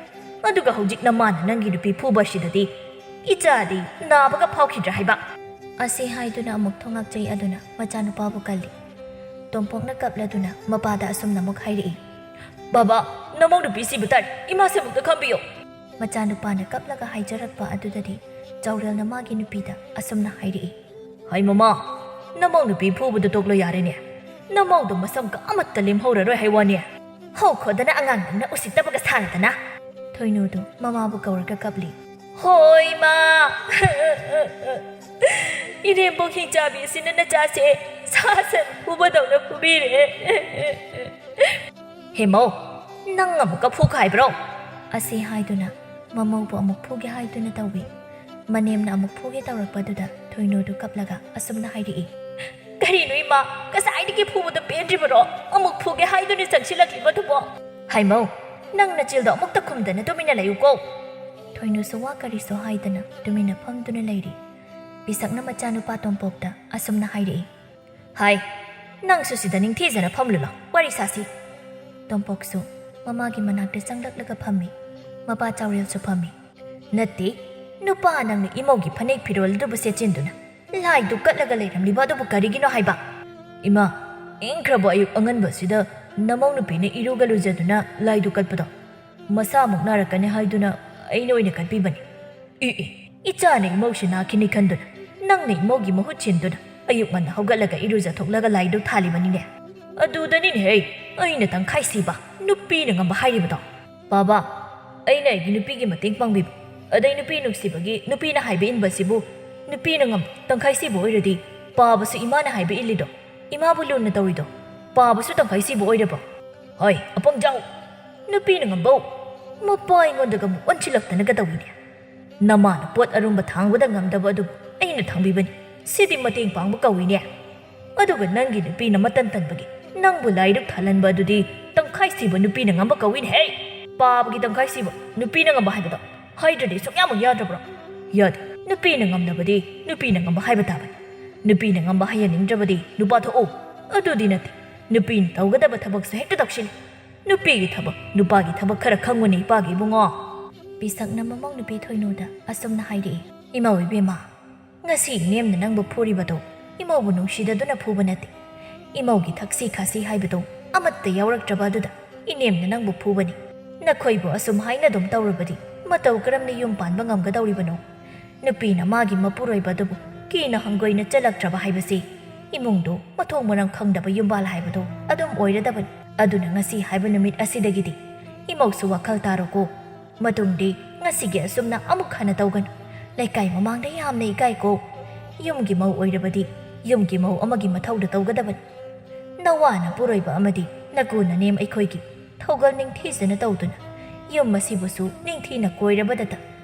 ꯑꯗꯨꯒ ꯍꯧꯖꯤꯛ ꯅꯃꯥꯅ ꯅꯪꯒꯤ ꯅꯨꯄꯤ ꯐꯨꯕ ꯑꯁꯤꯗꯗꯤ ꯏꯆꯥꯗꯤ ꯅꯥꯕꯒ ꯐꯥꯎꯈꯤꯗ꯭ꯔꯥ ꯍꯥꯏꯕ?" ꯑꯁꯤ ꯍꯥꯏꯗꯨꯅ ꯑꯃꯨꯛ ꯊꯣꯉꯥꯛꯆꯩ ꯑꯗꯨꯅ ꯃꯆꯥꯅꯨꯄꯥꯕꯨ ꯀꯜꯂꯤ꯫ ꯇꯣꯝꯄꯣꯛꯅ ꯀꯞꯂꯗꯨꯅ ꯃꯄꯥꯗ ꯑꯁꯨꯝꯅ ꯑꯃꯨꯛ ꯍꯥꯏꯔꯛꯏ, "ꯕꯥꯕꯥ, ꯅꯃꯧ ꯅꯨꯄꯤ ꯁꯤꯕ ꯇꯥꯔꯦ, ꯏꯃꯥꯁꯦ ꯑꯃꯨꯛꯇ ꯈꯥꯝꯕꯤꯌꯣ!" ꯃꯆꯥꯅꯨꯄꯥꯅ ꯀꯞꯂꯒ ꯍꯥꯏꯖꯔꯛꯄ ꯑꯗꯨꯗꯗꯤ ꯆꯥꯎꯔꯦꯜꯅ ꯃꯥꯒꯤ ꯅꯨꯄꯤꯗ ꯑꯁꯨꯝꯅ ꯍꯥꯏꯔꯛꯏ, "ꯍꯩ ꯃꯃꯥ, ꯅꯃꯧ ꯅꯨꯄꯤ ꯐꯨꯕꯗꯨ ꯇꯣꯛꯂꯣ ꯌꯥꯔꯦꯅꯦ꯫ ꯅꯃꯧꯗꯣ ꯃꯁꯝꯒ ꯑꯃꯠꯇ ꯂꯦꯝꯍꯧꯔꯔꯣꯏ ꯍꯥꯏ ꯋꯥꯅꯦ꯫ ꯍꯧꯈꯣꯗꯅ ꯑꯉꯥꯡ ꯅꯪꯅ ꯎꯁꯤꯠꯇꯕꯒ ꯁꯥꯔꯗꯅ!" ꯊꯣꯏꯅꯨꯗꯨ ꯃꯃꯥꯕꯨ ꯀꯧꯔꯒ ꯀꯞꯂꯤ꯫ "ꯍꯣꯏ, ꯃꯥ!" ꯏꯅꯦꯝꯕꯣꯛ ꯍꯤꯡꯆꯥꯕꯤ ꯑꯁꯤꯅ ꯅꯆꯥꯁꯦ ꯁꯥ ꯁꯟ ꯐꯨꯕꯗꯧꯅ ꯐꯨꯕꯤꯔꯦ꯫ "ꯍꯦ ꯃꯧ, ꯅꯪ ꯑꯃꯨꯛꯀ ꯐꯨꯈꯥꯏꯕ꯭ꯔꯣ?" ꯑꯁꯤ ꯍꯥꯏꯗꯨꯅ ꯃꯃꯧꯕꯨ ꯑꯃꯨꯛ ꯐꯨꯒꯦ ꯍꯥꯏꯗꯨꯅ ꯇꯧꯏ꯫ ꯃꯅꯦꯝꯅ ꯑꯃꯨꯛ ꯐꯨꯒꯦ ꯇꯧꯔꯛꯄꯗꯨꯗ ꯊꯣꯏꯅꯨꯗꯨ ꯀꯞꯂꯒ ꯑꯁꯨꯝꯅ ꯍꯥꯏꯔꯛꯏ, "ꯀꯔꯤꯅꯣ ꯏꯃꯥ, ꯉꯁꯥꯏꯗꯒꯤ ꯐꯨꯕꯗ ꯄꯦꯟꯗ꯭ꯔꯤꯕꯔꯣ? ꯑꯃꯨꯛ ꯐꯨꯒꯦ ꯍꯥꯏꯗꯨꯅ ꯆꯪꯁꯤꯜꯂꯛꯂꯤꯕꯗꯨꯕꯣ?" "ꯍꯥꯏꯃꯧ, ꯅꯪ ꯅꯆꯤꯜꯗꯣ ꯑꯃꯨꯛꯇ ꯈꯨꯝꯗꯅ ꯇꯨꯃꯤꯟꯅ ꯂꯩꯌꯨꯀꯣ!" ꯊꯣꯏꯅꯨꯁꯨ ꯋꯥ ꯀꯔꯤꯁꯨ ꯍꯥꯏꯗꯅ ꯇꯨꯃꯤꯟꯅ ꯐꯝꯗꯨꯅ ꯂꯩꯔꯤ꯫ ꯄꯤꯁꯛꯅ ꯃꯆꯥꯅꯨꯄꯥ ꯇꯣꯝꯄꯣꯛꯇ ꯑꯁꯨꯝꯅ ꯍꯥꯏꯔꯛꯏ, "ꯍꯥꯏ, ꯅꯪꯁꯨ ꯁꯤꯗ ꯅꯤꯡꯊꯤꯖꯅ ꯐꯝꯂꯨ ꯂꯥꯎ, ꯋꯥꯔꯤ ꯁꯥꯁꯤ꯫" ꯇꯣꯝꯄꯣꯛꯁꯨ ꯃꯃꯥꯒꯤ ꯃꯅꯥꯛꯇ ꯆꯪꯂꯛꯂꯒ ꯐꯝꯃꯤ꯫ ꯃꯄꯥ ꯆꯥꯎꯔꯦꯜꯁꯨ ꯐꯝꯃꯤ꯫ "ꯅꯠꯇꯦ, ꯅꯨꯄꯥ ꯅꯪꯅ ꯏꯃꯧꯒꯤ ꯐꯅꯦꯛ ꯐꯤꯔꯣꯜ ꯑꯗꯨꯕꯨ ꯁꯦꯠꯆꯤꯟꯗꯨꯅ ꯂꯥꯏꯗꯨ ꯀꯠꯂꯒ ꯂꯩꯔꯝꯂꯤꯕ ꯑꯗꯨꯕꯨ ꯀꯔꯤꯒꯤꯅꯣ ꯍꯥꯏꯕ?" "ꯏꯃꯥ, ꯏꯪꯈ꯭ꯔꯕ ꯑꯌꯨꯛ ꯑꯉꯟꯕ ꯑꯁꯤꯗ ꯅꯃꯧ ꯅꯨꯄꯤꯅ ꯏꯔꯨꯒ ꯂꯨꯖꯗꯨꯅ ꯂꯥꯏꯗꯨ ꯀꯠꯄꯗꯣ ꯃꯁꯥꯃꯨꯛ ꯅꯥꯔꯛꯀꯅꯤ ꯍꯥꯏꯗꯨꯅ ꯑꯩꯅ ꯑꯣꯏꯅ ꯀꯠꯄꯤꯕꯅꯤ꯫" "ꯏ ꯏ, ꯏꯆꯥꯅ ꯏꯃꯧꯁꯤ ꯅꯥꯈꯤꯅꯤ ꯈꯟꯗꯨꯅ ꯅꯪꯅ ꯏꯃꯧꯒꯤ ꯃꯍꯨꯠ ꯁꯤꯟꯗꯨꯅ ꯑꯌꯨꯛ ꯉꯟꯅ ꯍꯧꯒꯠꯂꯒ ꯏꯔꯨꯖꯊꯣꯛꯂꯒ ꯂꯥꯏꯗꯨ ꯊꯥꯜꯂꯤꯕꯅꯤꯅꯦ꯫ ꯑꯗꯨꯗꯅꯤꯅꯦꯍꯦ ꯑꯩꯅ ꯇꯪꯈꯥꯏ ꯁꯤꯕ ꯅꯨꯄꯤꯅ ꯉꯝꯕ ꯍꯥꯏꯔꯤꯕꯗꯣ꯫ ꯄꯥꯕ, ꯑꯩꯅ ꯑꯩꯒꯤ ꯅꯨꯄꯤꯒꯤ ꯃꯇꯦꯡ ꯄꯥꯡꯕꯤꯕ, ꯑꯗꯩ ꯅꯨꯄꯤ ꯅꯨꯡꯁꯤꯕꯒꯤ ꯅꯨꯄꯤꯅ ꯍꯥꯏꯕ ꯏꯟꯕꯁꯤꯕꯨ ꯅꯨꯄꯤꯅ ꯉꯝꯕ ꯇꯪꯈꯥꯏ ꯁꯤꯕ ꯑꯣꯏꯔꯗꯤ ꯄꯥꯕꯁꯨ ꯏꯃꯥꯅ ꯍꯥꯏꯕ ꯏꯜꯂꯤꯗꯣ, ꯏꯃꯥꯕꯨ ꯂꯨꯅ ꯇꯧꯔꯤꯗꯣ ꯄꯥꯕꯁꯨ ꯇꯪꯈꯥꯏ ꯁꯤꯕ ꯑꯣꯏꯔꯕꯣ? ꯍꯣꯏ, ꯑꯄꯪꯖꯥꯎ! ꯅꯨꯄꯤꯅ ꯉꯝꯕꯧ! ꯃꯄꯥ ꯑꯩꯉꯣꯟꯗꯒ ꯑꯃꯨꯛ ꯑꯣꯟꯁꯤꯜꯂꯛꯇꯅꯒ ꯇꯧꯏꯅꯦ꯫ ꯅꯃꯥꯅ ꯄꯣꯠ ꯑꯔꯨꯝꯕ ꯊꯥꯡꯕꯗ ꯉꯝꯗꯕ ꯑꯗꯨꯕꯨ ꯑꯩꯅ ꯊꯥꯡꯕꯤꯕꯅꯤ꯫ ꯁꯤꯗꯤ ꯃꯇꯦꯡ ꯄꯥꯡꯕ ꯀꯧꯏꯅꯦ꯫ ꯑꯗꯨꯒ ꯅꯪꯒꯤ ꯅꯨꯄꯤꯅ ꯃꯇꯟ ꯇꯟꯕꯒꯤ ꯅꯪꯕꯨ ꯂꯥꯏꯔꯨꯛ ꯊꯥꯜꯍꯟꯕ ꯑꯗꯨꯗꯤ ꯇꯪꯈꯥꯏ ꯁꯤꯕ ꯅꯨꯄꯤꯅ ꯉꯝꯕ ꯀꯧꯏꯅꯦꯍꯦ꯫ ꯄꯥꯕꯒꯤ ꯇꯪꯈꯥꯏ ꯁꯤꯕ ꯅꯨꯄꯤꯅ ꯉꯝꯕ ꯍꯥꯏꯕꯗꯣ ꯍꯥꯏꯗ꯭ꯔꯗꯤ ꯁꯨꯛꯌꯥꯃꯛ ꯌꯥꯗ꯭ꯔꯕ꯭ꯔꯣ? ꯌꯥꯗꯦ꯫ ꯅꯨꯄꯤꯅ ꯉꯝꯅꯕꯗꯤ ꯅꯨꯄꯤꯅ ꯉꯝꯕ ꯍꯥꯏꯕ ꯇꯥꯕꯅꯤ꯫ ꯅꯨꯄꯤꯅ ꯉꯝꯕ ꯍꯥꯏꯍꯟꯅꯤꯡꯗ꯭ꯔꯕꯗꯤ ꯅꯨꯄꯥ ꯊꯣꯛꯎ꯫ ꯑꯗꯨꯗꯤ ꯅꯠꯇꯦ꯫ ꯅꯨꯄꯤꯅ ꯇꯧꯒꯗꯕ ꯊꯕꯛꯁꯨ ꯍꯦꯛꯇ ꯇꯧꯁꯤꯜꯂꯤ꯫ ꯅꯨꯄꯤꯒꯤ ꯊꯕꯛ, ꯅꯨꯄꯥꯒꯤ ꯊꯕꯛ ꯈꯔ ꯈꯪꯉꯨꯅꯦ, ꯏꯄꯥꯒꯤ ꯏꯕꯨꯡꯉꯣ꯫ ꯄꯤꯁꯛꯅ ꯃꯃꯧ ꯅꯨꯄꯤ ꯊꯣꯏꯅꯨꯗ ꯑꯁꯨꯝꯅ ꯍꯥꯏꯔꯛꯏ, "ꯏꯃꯧ ꯏꯕꯦꯝꯃ, ꯉꯁꯤ ꯏꯅꯦꯝꯅ ꯅꯪꯕꯨ ꯐꯨꯔꯤꯕꯗꯣ ꯏꯃꯧꯕꯨ ꯅꯨꯡꯁꯤꯗꯗꯨꯅ ꯐꯨꯕ ꯅꯠꯇꯦ꯫ ꯏꯃꯧꯒꯤ ꯊꯛꯁꯤ ꯈꯥꯁꯤ ꯍꯥꯏꯕꯗꯣ ꯑꯃꯠꯇ ꯌꯥꯎꯔꯛꯇ꯭ꯔꯕ ꯑꯗꯨꯗ ꯏꯅꯦꯝꯅ ꯅꯪꯕꯨ ꯐꯨꯕꯅꯤ꯫ ꯅꯈꯣꯏꯕꯨ ꯑꯁꯨꯝ ꯍꯥꯏꯅ ꯑꯗꯨꯝ ꯇꯧꯔꯕꯗꯤ ꯃꯇꯧ ꯀꯔꯝꯅ ꯌꯨꯝ ꯄꯥꯟꯕ ꯉꯝꯒꯗꯧꯔꯤꯕꯅꯣ? ꯅꯨꯄꯤꯅ ꯃꯥꯒꯤ ꯃꯄꯨꯔꯣꯏꯕ ꯑꯗꯨꯕꯨ ꯀꯤꯅ ꯍꯪꯒꯣꯏꯅ ꯆꯠꯂꯛꯇ꯭ꯔꯕ ꯍꯥꯏꯕꯁꯤ ꯏꯃꯨꯡꯗꯨ ꯃꯊꯣꯡ ꯃꯔꯝ ꯈꯪꯗꯕ ꯌꯨꯝꯕꯥꯜ ꯍꯥꯏꯕꯗꯣ ꯑꯗꯨꯝ ꯑꯣꯏꯔꯗꯕꯅꯤ꯫ ꯑꯗꯨꯅ ꯉꯁꯤ ꯍꯥꯏꯕ ꯅꯨꯃꯤꯠ ꯑꯁꯤꯗꯒꯤꯗꯤ ꯏꯃꯧꯁꯨ ꯋꯥꯈꯜ ꯇꯥꯔꯣꯀꯣ꯫ ꯃꯇꯨꯡꯗꯤ ꯉꯁꯤꯒꯤ ꯑꯁꯨꯝꯅ ꯑꯃꯨꯛ ꯍꯟꯅ ꯇꯧꯒꯅꯨ꯫ ꯂꯩꯀꯥꯏ ꯃꯃꯥꯡꯗ ꯌꯥꯝꯅ ꯏꯀꯥꯏꯀꯣ꯫ ꯌꯨꯝꯒꯤ ꯃꯧ ꯑꯣꯏꯔꯕꯗꯤ ꯌꯨꯝꯒꯤ ꯃꯧ ꯑꯃꯒꯤ ꯃꯊꯧꯗ ꯇꯧꯒꯗꯕꯅꯤ꯫ ꯅꯋꯥ ꯅꯄꯨꯔꯣꯏꯕ ꯑꯃꯗꯤ ꯅꯀꯨ ꯅꯅꯦꯝ ꯑꯩꯈꯣꯏꯒꯤ ꯊꯧꯒꯜ ꯅꯤꯡꯊꯤꯖꯅ ꯇꯧꯗꯨꯅ ꯌꯨꯝ ꯑꯁꯤꯕꯨꯁꯨ ꯅꯤꯡꯊꯤꯅ ꯀꯣꯏꯔꯕꯗꯇ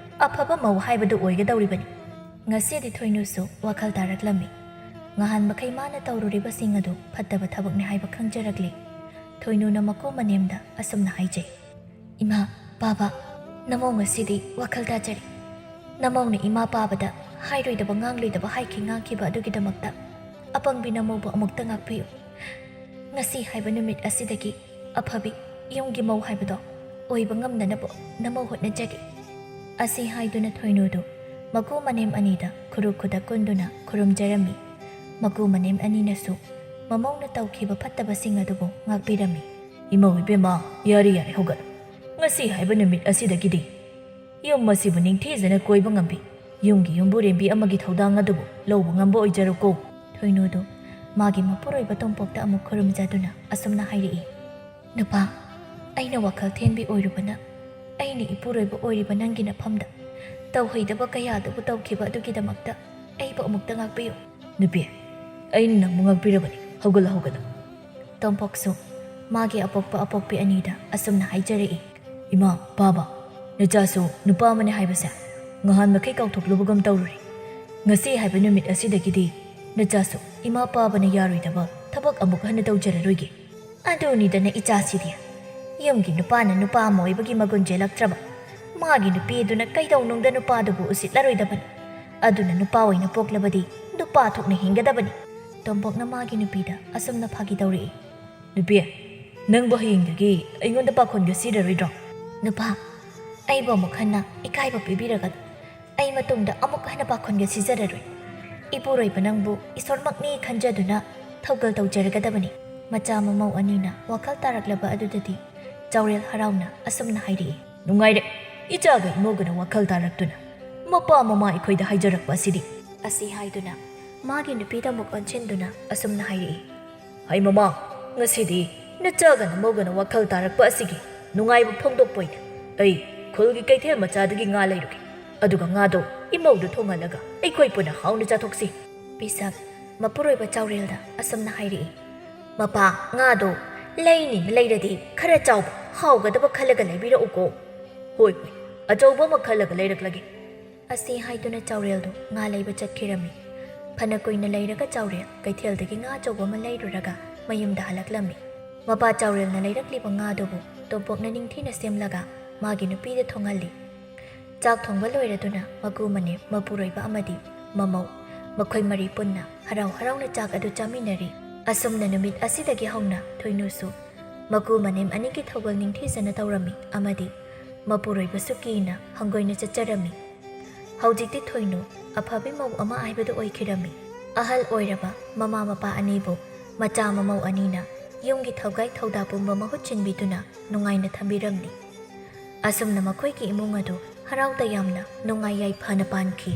ꯑꯐꯕ ꯃꯧ ꯍꯥꯏꯕꯗꯨ ꯑꯣꯏꯒꯗꯧꯔꯤꯕꯅꯤ꯫ ꯉꯁꯤꯗꯤ ꯊꯣꯏꯅꯨꯁꯨ ꯋꯥꯈꯜ ꯇꯥꯔꯛꯂꯝꯃꯤ꯫ ꯉꯍꯥꯟ ꯃꯈꯩ ꯃꯥꯅ ꯇꯧꯔꯨꯔꯤꯕꯁꯤꯡ ꯑꯗꯨ ꯐꯠꯇꯕ ꯊꯕꯛꯅꯤ ꯍꯥꯏꯕ ꯈꯪꯖꯔꯛꯂꯤ꯫ ꯊꯣꯏꯅꯨꯅ ꯃꯀꯨ ꯃꯅꯦꯝꯗ ꯑꯁꯨꯝꯅ ꯍꯥꯏꯖꯩ, "ꯏꯃꯥ, ꯄꯥꯕ, ꯅꯃꯧ ꯉꯁꯤꯗꯤ ꯋꯥꯈꯜ ꯇꯥꯖꯔꯦ꯫ ꯅꯃꯧꯅ ꯏꯃꯥ ꯄꯥꯕꯗ ꯍꯥꯏꯔꯣꯏꯗꯕ ꯉꯥꯡꯂꯣꯏꯗꯕ ꯍꯥꯏꯈꯤ ꯉꯥꯡꯈꯤꯕ ꯑꯗꯨꯒꯤꯗꯃꯛꯇ ꯑꯄꯪꯕꯤ ꯅꯃꯧꯕꯨ ꯑꯃꯨꯛꯇ ꯉꯥꯛꯄꯤꯌꯨ꯫ ꯉꯁꯤ ꯍꯥꯏꯕ ꯅꯨꯃꯤꯠ ꯑꯁꯤꯗꯒꯤ ꯑꯐꯕꯤ ꯌꯨꯝꯒꯤ ꯃꯧ ꯍꯥꯏꯕꯗꯣ ꯑꯣꯏꯕ ꯉꯝꯅꯅꯕ ꯅꯃꯧ ꯍꯣꯠꯅꯖꯒꯦ"꯫ ꯑꯁꯤ ꯍꯥꯏꯗꯨꯅ ꯊꯣꯏꯅꯨꯗꯨ ꯃꯀꯨ ꯃꯅꯦꯝ ꯑꯅꯤꯗ ꯈꯨꯔꯨ ꯈꯨꯗ ꯀꯨꯟꯗꯨꯅ ꯈꯨꯔꯨꯝꯖꯔꯝꯃꯤ꯫ ꯃꯀꯨ ꯃꯅꯦꯝ ꯑꯅꯤꯅꯁꯨ ꯃꯃꯧꯅ ꯇꯧꯈꯤꯕ ꯐꯠꯇꯕꯁꯤꯡ ꯑꯗꯨꯕꯨ ꯉꯥꯛꯄꯤꯔꯝꯃꯤ꯫ "ꯏꯃꯧ ꯏꯕꯦꯝꯃ, ꯌꯥꯔꯦ ꯌꯥꯔꯦ, ꯍꯧꯒꯠꯂꯨ꯫ ꯉꯁꯤ ꯍꯥꯏꯕ ꯅꯨꯃꯤꯠ ꯑꯁꯤꯗꯒꯤꯗꯤ ꯌꯨꯝ ꯑꯁꯤꯕꯨ ꯅꯤꯡꯊꯤꯖꯅ ꯀꯣꯏꯕ ꯉꯝꯕꯤ ꯌꯨꯝꯒꯤ ꯌꯨꯝꯕꯨꯔꯦꯝꯕꯤ ꯑꯃꯒꯤ ꯊꯧꯗꯥꯡ ꯑꯗꯨꯕꯨ ꯂꯧꯕ ꯉꯝꯕ ꯑꯣꯏꯖꯔꯣꯀꯣ"꯫ ꯊꯣꯏꯅꯨꯗꯨ ꯃꯥꯒꯤ ꯃꯄꯨꯔꯣꯏꯕ ꯇꯣꯝꯄꯣꯛꯇ ꯑꯃꯨꯛ ꯈꯨꯔꯨꯝꯖꯗꯨꯅ ꯑꯁꯨꯝꯅ ꯍꯥꯏꯔꯛꯏ, "ꯅꯨꯄꯥ, ꯑꯩꯅ ꯋꯥꯈꯜ ꯊꯦꯟꯕꯤ ꯑꯣꯏꯔꯨꯕꯅ, ꯑꯩꯅ ꯏꯄꯨꯔꯣꯏꯕ ꯑꯣꯏꯔꯤꯕ ꯅꯪꯒꯤ ꯅꯐꯝꯗ ꯇꯧꯍꯩꯗꯕ ꯀꯌꯥꯗꯨꯕꯨ ꯇꯧꯈꯤꯕ ꯑꯗꯨꯒꯤꯗꯃꯛꯇ ꯑꯩꯕꯨ ꯑꯃꯨꯛꯇ ꯉꯥꯛꯄꯤꯌꯨ"꯫ "ꯅꯨꯄꯤ, ꯑꯩꯅ ꯅꯪꯕꯨ ꯉꯥꯛꯄꯤꯔꯕꯅꯤ꯫ ꯍꯧꯒꯠꯂꯣ, ꯍꯧꯒꯠꯂꯣ"꯫ ꯇꯣꯝꯄꯣꯛꯁꯨ ꯃꯥꯒꯤ ꯑꯄꯣꯛꯄ ꯑꯄꯣꯛꯄꯤ ꯑꯅꯤꯗ ꯑꯁꯨꯝꯅ ꯍꯥꯏꯖꯔꯛꯏ, "ꯏꯃꯥ, ꯄꯥꯕ, ꯅꯆꯥꯁꯨ ꯅꯨꯄꯥ ꯑꯃꯅꯤ ꯍꯥꯏꯕꯁꯦ ꯉꯍꯥꯟ ꯃꯈꯩ ꯀꯥꯎꯊꯣꯛꯂꯨꯕꯒꯨꯝ ꯇꯧꯔꯨꯔꯦ꯫ ꯉꯁꯤ ꯍꯥꯏꯕ ꯅꯨꯃꯤꯠ ꯑꯁꯤꯗꯒꯤꯗꯤ ꯅꯆꯥꯁꯨ ꯏꯃꯥ ꯄꯥꯕꯅ ꯌꯥꯔꯣꯏꯗꯕ ꯊꯕꯛ ꯑꯃꯨꯛ ꯍꯟꯅ ꯇꯧꯖꯔꯔꯣꯏꯒꯦ"꯫ ꯑꯗꯨꯅꯤꯗꯅ ꯏꯆꯥꯁꯤꯗꯤ, ꯌꯨꯝꯒꯤ ꯅꯨꯄꯥꯅ ꯅꯨꯄꯥ ꯑꯃ ꯑꯣꯏꯕꯒꯤ ꯃꯒꯨꯟ ꯆꯦꯜꯂꯛꯇ꯭ꯔꯕ, ꯃꯥꯒꯤ ꯅꯨꯄꯤ ꯑꯗꯨꯅ ꯀꯩꯗꯧꯅꯨꯡꯗ ꯅꯨꯄꯥꯗꯨꯕꯨ ꯎꯁꯤꯠꯂꯔꯣꯏꯗꯕꯅꯤ꯫ ꯑꯗꯨꯅ ꯅꯨꯄꯥ ꯑꯣꯏꯅ ꯄꯣꯛꯂꯕꯗꯤ ꯅꯨꯄꯥ ꯊꯣꯛꯅ ꯍꯤꯡꯒꯗꯕꯅꯤ꯫ ꯇꯣꯝꯄꯣꯛꯅ ꯃꯥꯒꯤ ꯅꯨꯄꯤꯗ ꯑꯁꯨꯝꯅ ꯐꯥꯒꯤ ꯇꯧꯔꯛꯏ, "ꯅꯨꯄꯤ, ꯅꯪꯕꯨ ꯍꯌꯦꯡꯗꯒꯤ ꯑꯩꯉꯣꯟꯗ ꯄꯥꯈꯣꯟꯒ ꯁꯤꯔꯔꯣꯏꯗ꯭ꯔꯣ?" "ꯅꯨꯄꯥ, ꯑꯩꯕꯨ ꯑꯃꯨꯛ ꯍꯟꯅ ꯏꯀꯥꯏꯕ ꯄꯤꯕꯤꯔꯒꯅꯨ꯫ ꯑꯩ ꯃꯇꯨꯡꯗ ꯑꯃꯨꯛ ꯍꯟꯅ ꯄꯥꯈꯣꯟꯒ ꯁꯤꯖꯔꯔꯣꯏ꯫ ꯏꯄꯨꯔꯣꯏꯕ ꯅꯪꯕꯨ ꯏꯁꯣꯔꯃꯛꯅꯤ ꯈꯟꯖꯗꯨꯅ ꯊꯧꯒꯜ ꯇꯧꯖꯔꯒꯗꯕꯅꯤ"꯫ ꯃꯆꯥ ꯃꯃꯧ ꯑꯅꯤꯅ ꯋꯥꯈꯜ ꯇꯥꯔꯛꯂꯕ ꯑꯗꯨꯗꯗꯤ ꯆꯥꯎꯔꯦꯜ ꯍꯔꯥꯎꯅ ꯑꯁꯨꯝꯅ ꯍꯥꯏꯔꯛꯏ, "ꯅꯨꯡꯉꯥꯏꯔꯦ, ꯏꯆꯥꯒ ꯏꯃꯧꯒꯅ ꯋꯥꯈꯜ ꯇꯥꯔꯛꯇꯨꯅ ꯃꯄꯥ ꯃꯃꯥ ꯑꯩꯈꯣꯏꯗ ꯍꯥꯏꯖꯔꯛꯄ ꯑꯁꯤꯗꯤ"꯫ ꯑꯁꯤ ꯍꯥꯏꯗꯨꯅ ꯃꯥꯒꯤ ꯅꯨꯄꯤꯗ ꯑꯃꯨꯛ ꯑꯣꯟꯁꯤꯟꯗꯨꯅ ꯑꯁꯨꯝꯅ ꯍꯥꯏꯔꯛꯏ, "ꯍꯩ ꯃꯃꯥ, ꯉꯁꯤꯗꯤ ꯅꯆꯥꯒ ꯅꯃꯧꯒꯅ ꯋꯥꯈꯜ ꯇꯥꯔꯛꯄ ꯑꯁꯤꯒꯤ ꯅꯨꯡꯉꯥꯏꯕ ꯐꯣꯡꯗꯣꯛꯄ ꯑꯣꯏꯅ ꯑꯩ ꯈꯨꯜꯒꯤ ꯀꯩꯊꯦꯜ ꯃꯆꯥꯗꯒꯤ ꯉꯥ ꯂꯩꯔꯨꯒꯦ꯫ ꯑꯗꯨꯒ ꯉꯥꯗꯣ ꯏꯃꯧꯗꯨ ꯊꯣꯡꯍꯜꯂꯒ ꯑꯩꯈꯣꯏ ꯄꯨꯟꯅ ꯍꯥꯎꯅ ꯆꯥꯊꯣꯛꯁꯤ꯫ ꯄꯤꯁꯛ ꯃꯄꯨꯔꯣꯏꯕ ꯆꯥꯎꯔꯦꯜꯗ ꯑꯁꯨꯝꯅ ꯍꯥꯏꯔꯛꯏ, "ꯃꯄꯥ, ꯉꯥꯗꯣ ꯂꯩꯅꯤꯅ ꯂꯩꯔꯗꯤ ꯈꯔ ꯆꯥꯎꯕ ꯍꯥꯎꯒꯗꯕ ꯈꯜꯂꯒ ꯂꯩꯕꯤꯔꯛꯎꯀꯣ꯫" "ꯍꯣꯏ, ꯍꯣꯏ, ꯑꯆꯧꯕ ꯑꯃ ꯈꯜꯂꯒ ꯂꯩꯔꯛꯂꯒꯦ꯫" ꯑꯁꯤ ꯍꯥꯏꯗꯨꯅ ꯆꯥꯎꯔꯦꯜꯗꯨ ꯉꯥ ꯂꯩꯕ ꯆꯠꯈꯤꯔꯝꯃꯤ꯫ ꯐꯅ ꯀꯨꯏꯅ ꯂꯩꯔꯒ ꯆꯥꯎꯔꯦꯜ ꯀꯩꯊꯦꯜꯗꯒꯤ ꯉꯥ ꯑꯆꯧꯕ ꯑꯃ ꯂꯩꯔꯨꯔꯒ ꯃꯌꯨꯝꯗ ꯍꯜꯂꯛꯂꯝꯃꯤ꯫ ꯃꯄꯥ ꯆꯥꯎꯔꯦꯜꯅ ꯂꯩꯔꯛꯂꯤꯕ ꯉꯥꯗꯨꯕꯨ ꯇꯣꯝꯄꯣꯛꯅ ꯅꯤꯡꯊꯤꯅ ꯁꯦꯝꯂꯒ ꯃꯥꯒꯤ ꯅꯨꯄꯤꯗ ꯊꯣꯡꯍꯜꯂꯤ꯫ ꯆꯥꯛ ꯊꯣꯡꯕ ꯂꯣꯏꯔꯗꯨꯅ ꯃꯀꯨ ꯃꯅꯦꯝ, ꯃꯄꯨꯔꯣꯏꯕ ꯑꯃꯗꯤ ꯃꯃꯧ, ꯃꯈꯣꯏ ꯃꯔꯤ ꯄꯨꯟꯅ ꯍꯔꯥꯎ ꯍꯔꯥꯎꯅ ꯆꯥꯛ ꯑꯗꯨ ꯆꯥꯃꯤꯟꯅꯔꯤ꯫ ꯑꯁꯨꯝꯅ ꯅꯨꯃꯤꯠ ꯑꯁꯤꯗꯒꯤ ꯍꯧꯅ ꯊꯣꯏꯅꯨꯁꯨ ꯃꯀꯨ ꯃꯅꯦꯝ ꯑꯅꯤꯒꯤ ꯊꯧꯒꯜ ꯅꯤꯡꯊꯤꯖꯅ ꯇꯧꯔꯝꯃꯤ ꯑꯃꯗꯤ ꯃꯄꯨꯔꯣꯏꯕꯁꯨ ꯀꯤꯅ ꯍꯪꯒꯣꯏꯅ ꯆꯠꯆꯔꯝꯃꯤ꯫ ꯍꯧꯖꯤꯛꯇꯤ ꯊꯣꯏꯅꯨ ꯑꯐꯕꯤ ꯃꯧ ꯑꯃ ꯍꯥꯏꯕꯗꯨ ꯑꯣꯏꯈꯤꯔꯝꯃꯤ꯫ ꯑꯍꯜ ꯑꯣꯏꯔꯕ ꯃꯃꯥ ꯃꯄꯥ ꯑꯅꯤꯕꯨ ꯃꯆꯥ ꯃꯃꯧ ꯑꯅꯤꯅ ꯌꯨꯝꯒꯤ ꯊꯧꯒꯥꯏ ꯊꯧꯗꯥ ꯄꯨꯝꯕ ꯃꯍꯨꯠ ꯁꯤꯟꯕꯤꯗꯨꯅ ꯅꯨꯡꯉꯥꯏꯅ ꯊꯝꯕꯤꯔꯝꯂꯤ꯫ ꯑꯁꯨꯝꯅ ꯃꯈꯣꯏꯒꯤ ꯏꯃꯨꯡ ꯑꯗꯨ ꯍꯔꯥꯎ ꯇꯌꯥꯝꯅ ꯅꯨꯡꯉꯥꯏ ꯌꯥꯏꯐꯅ ꯄꯥꯟꯈꯤ꯫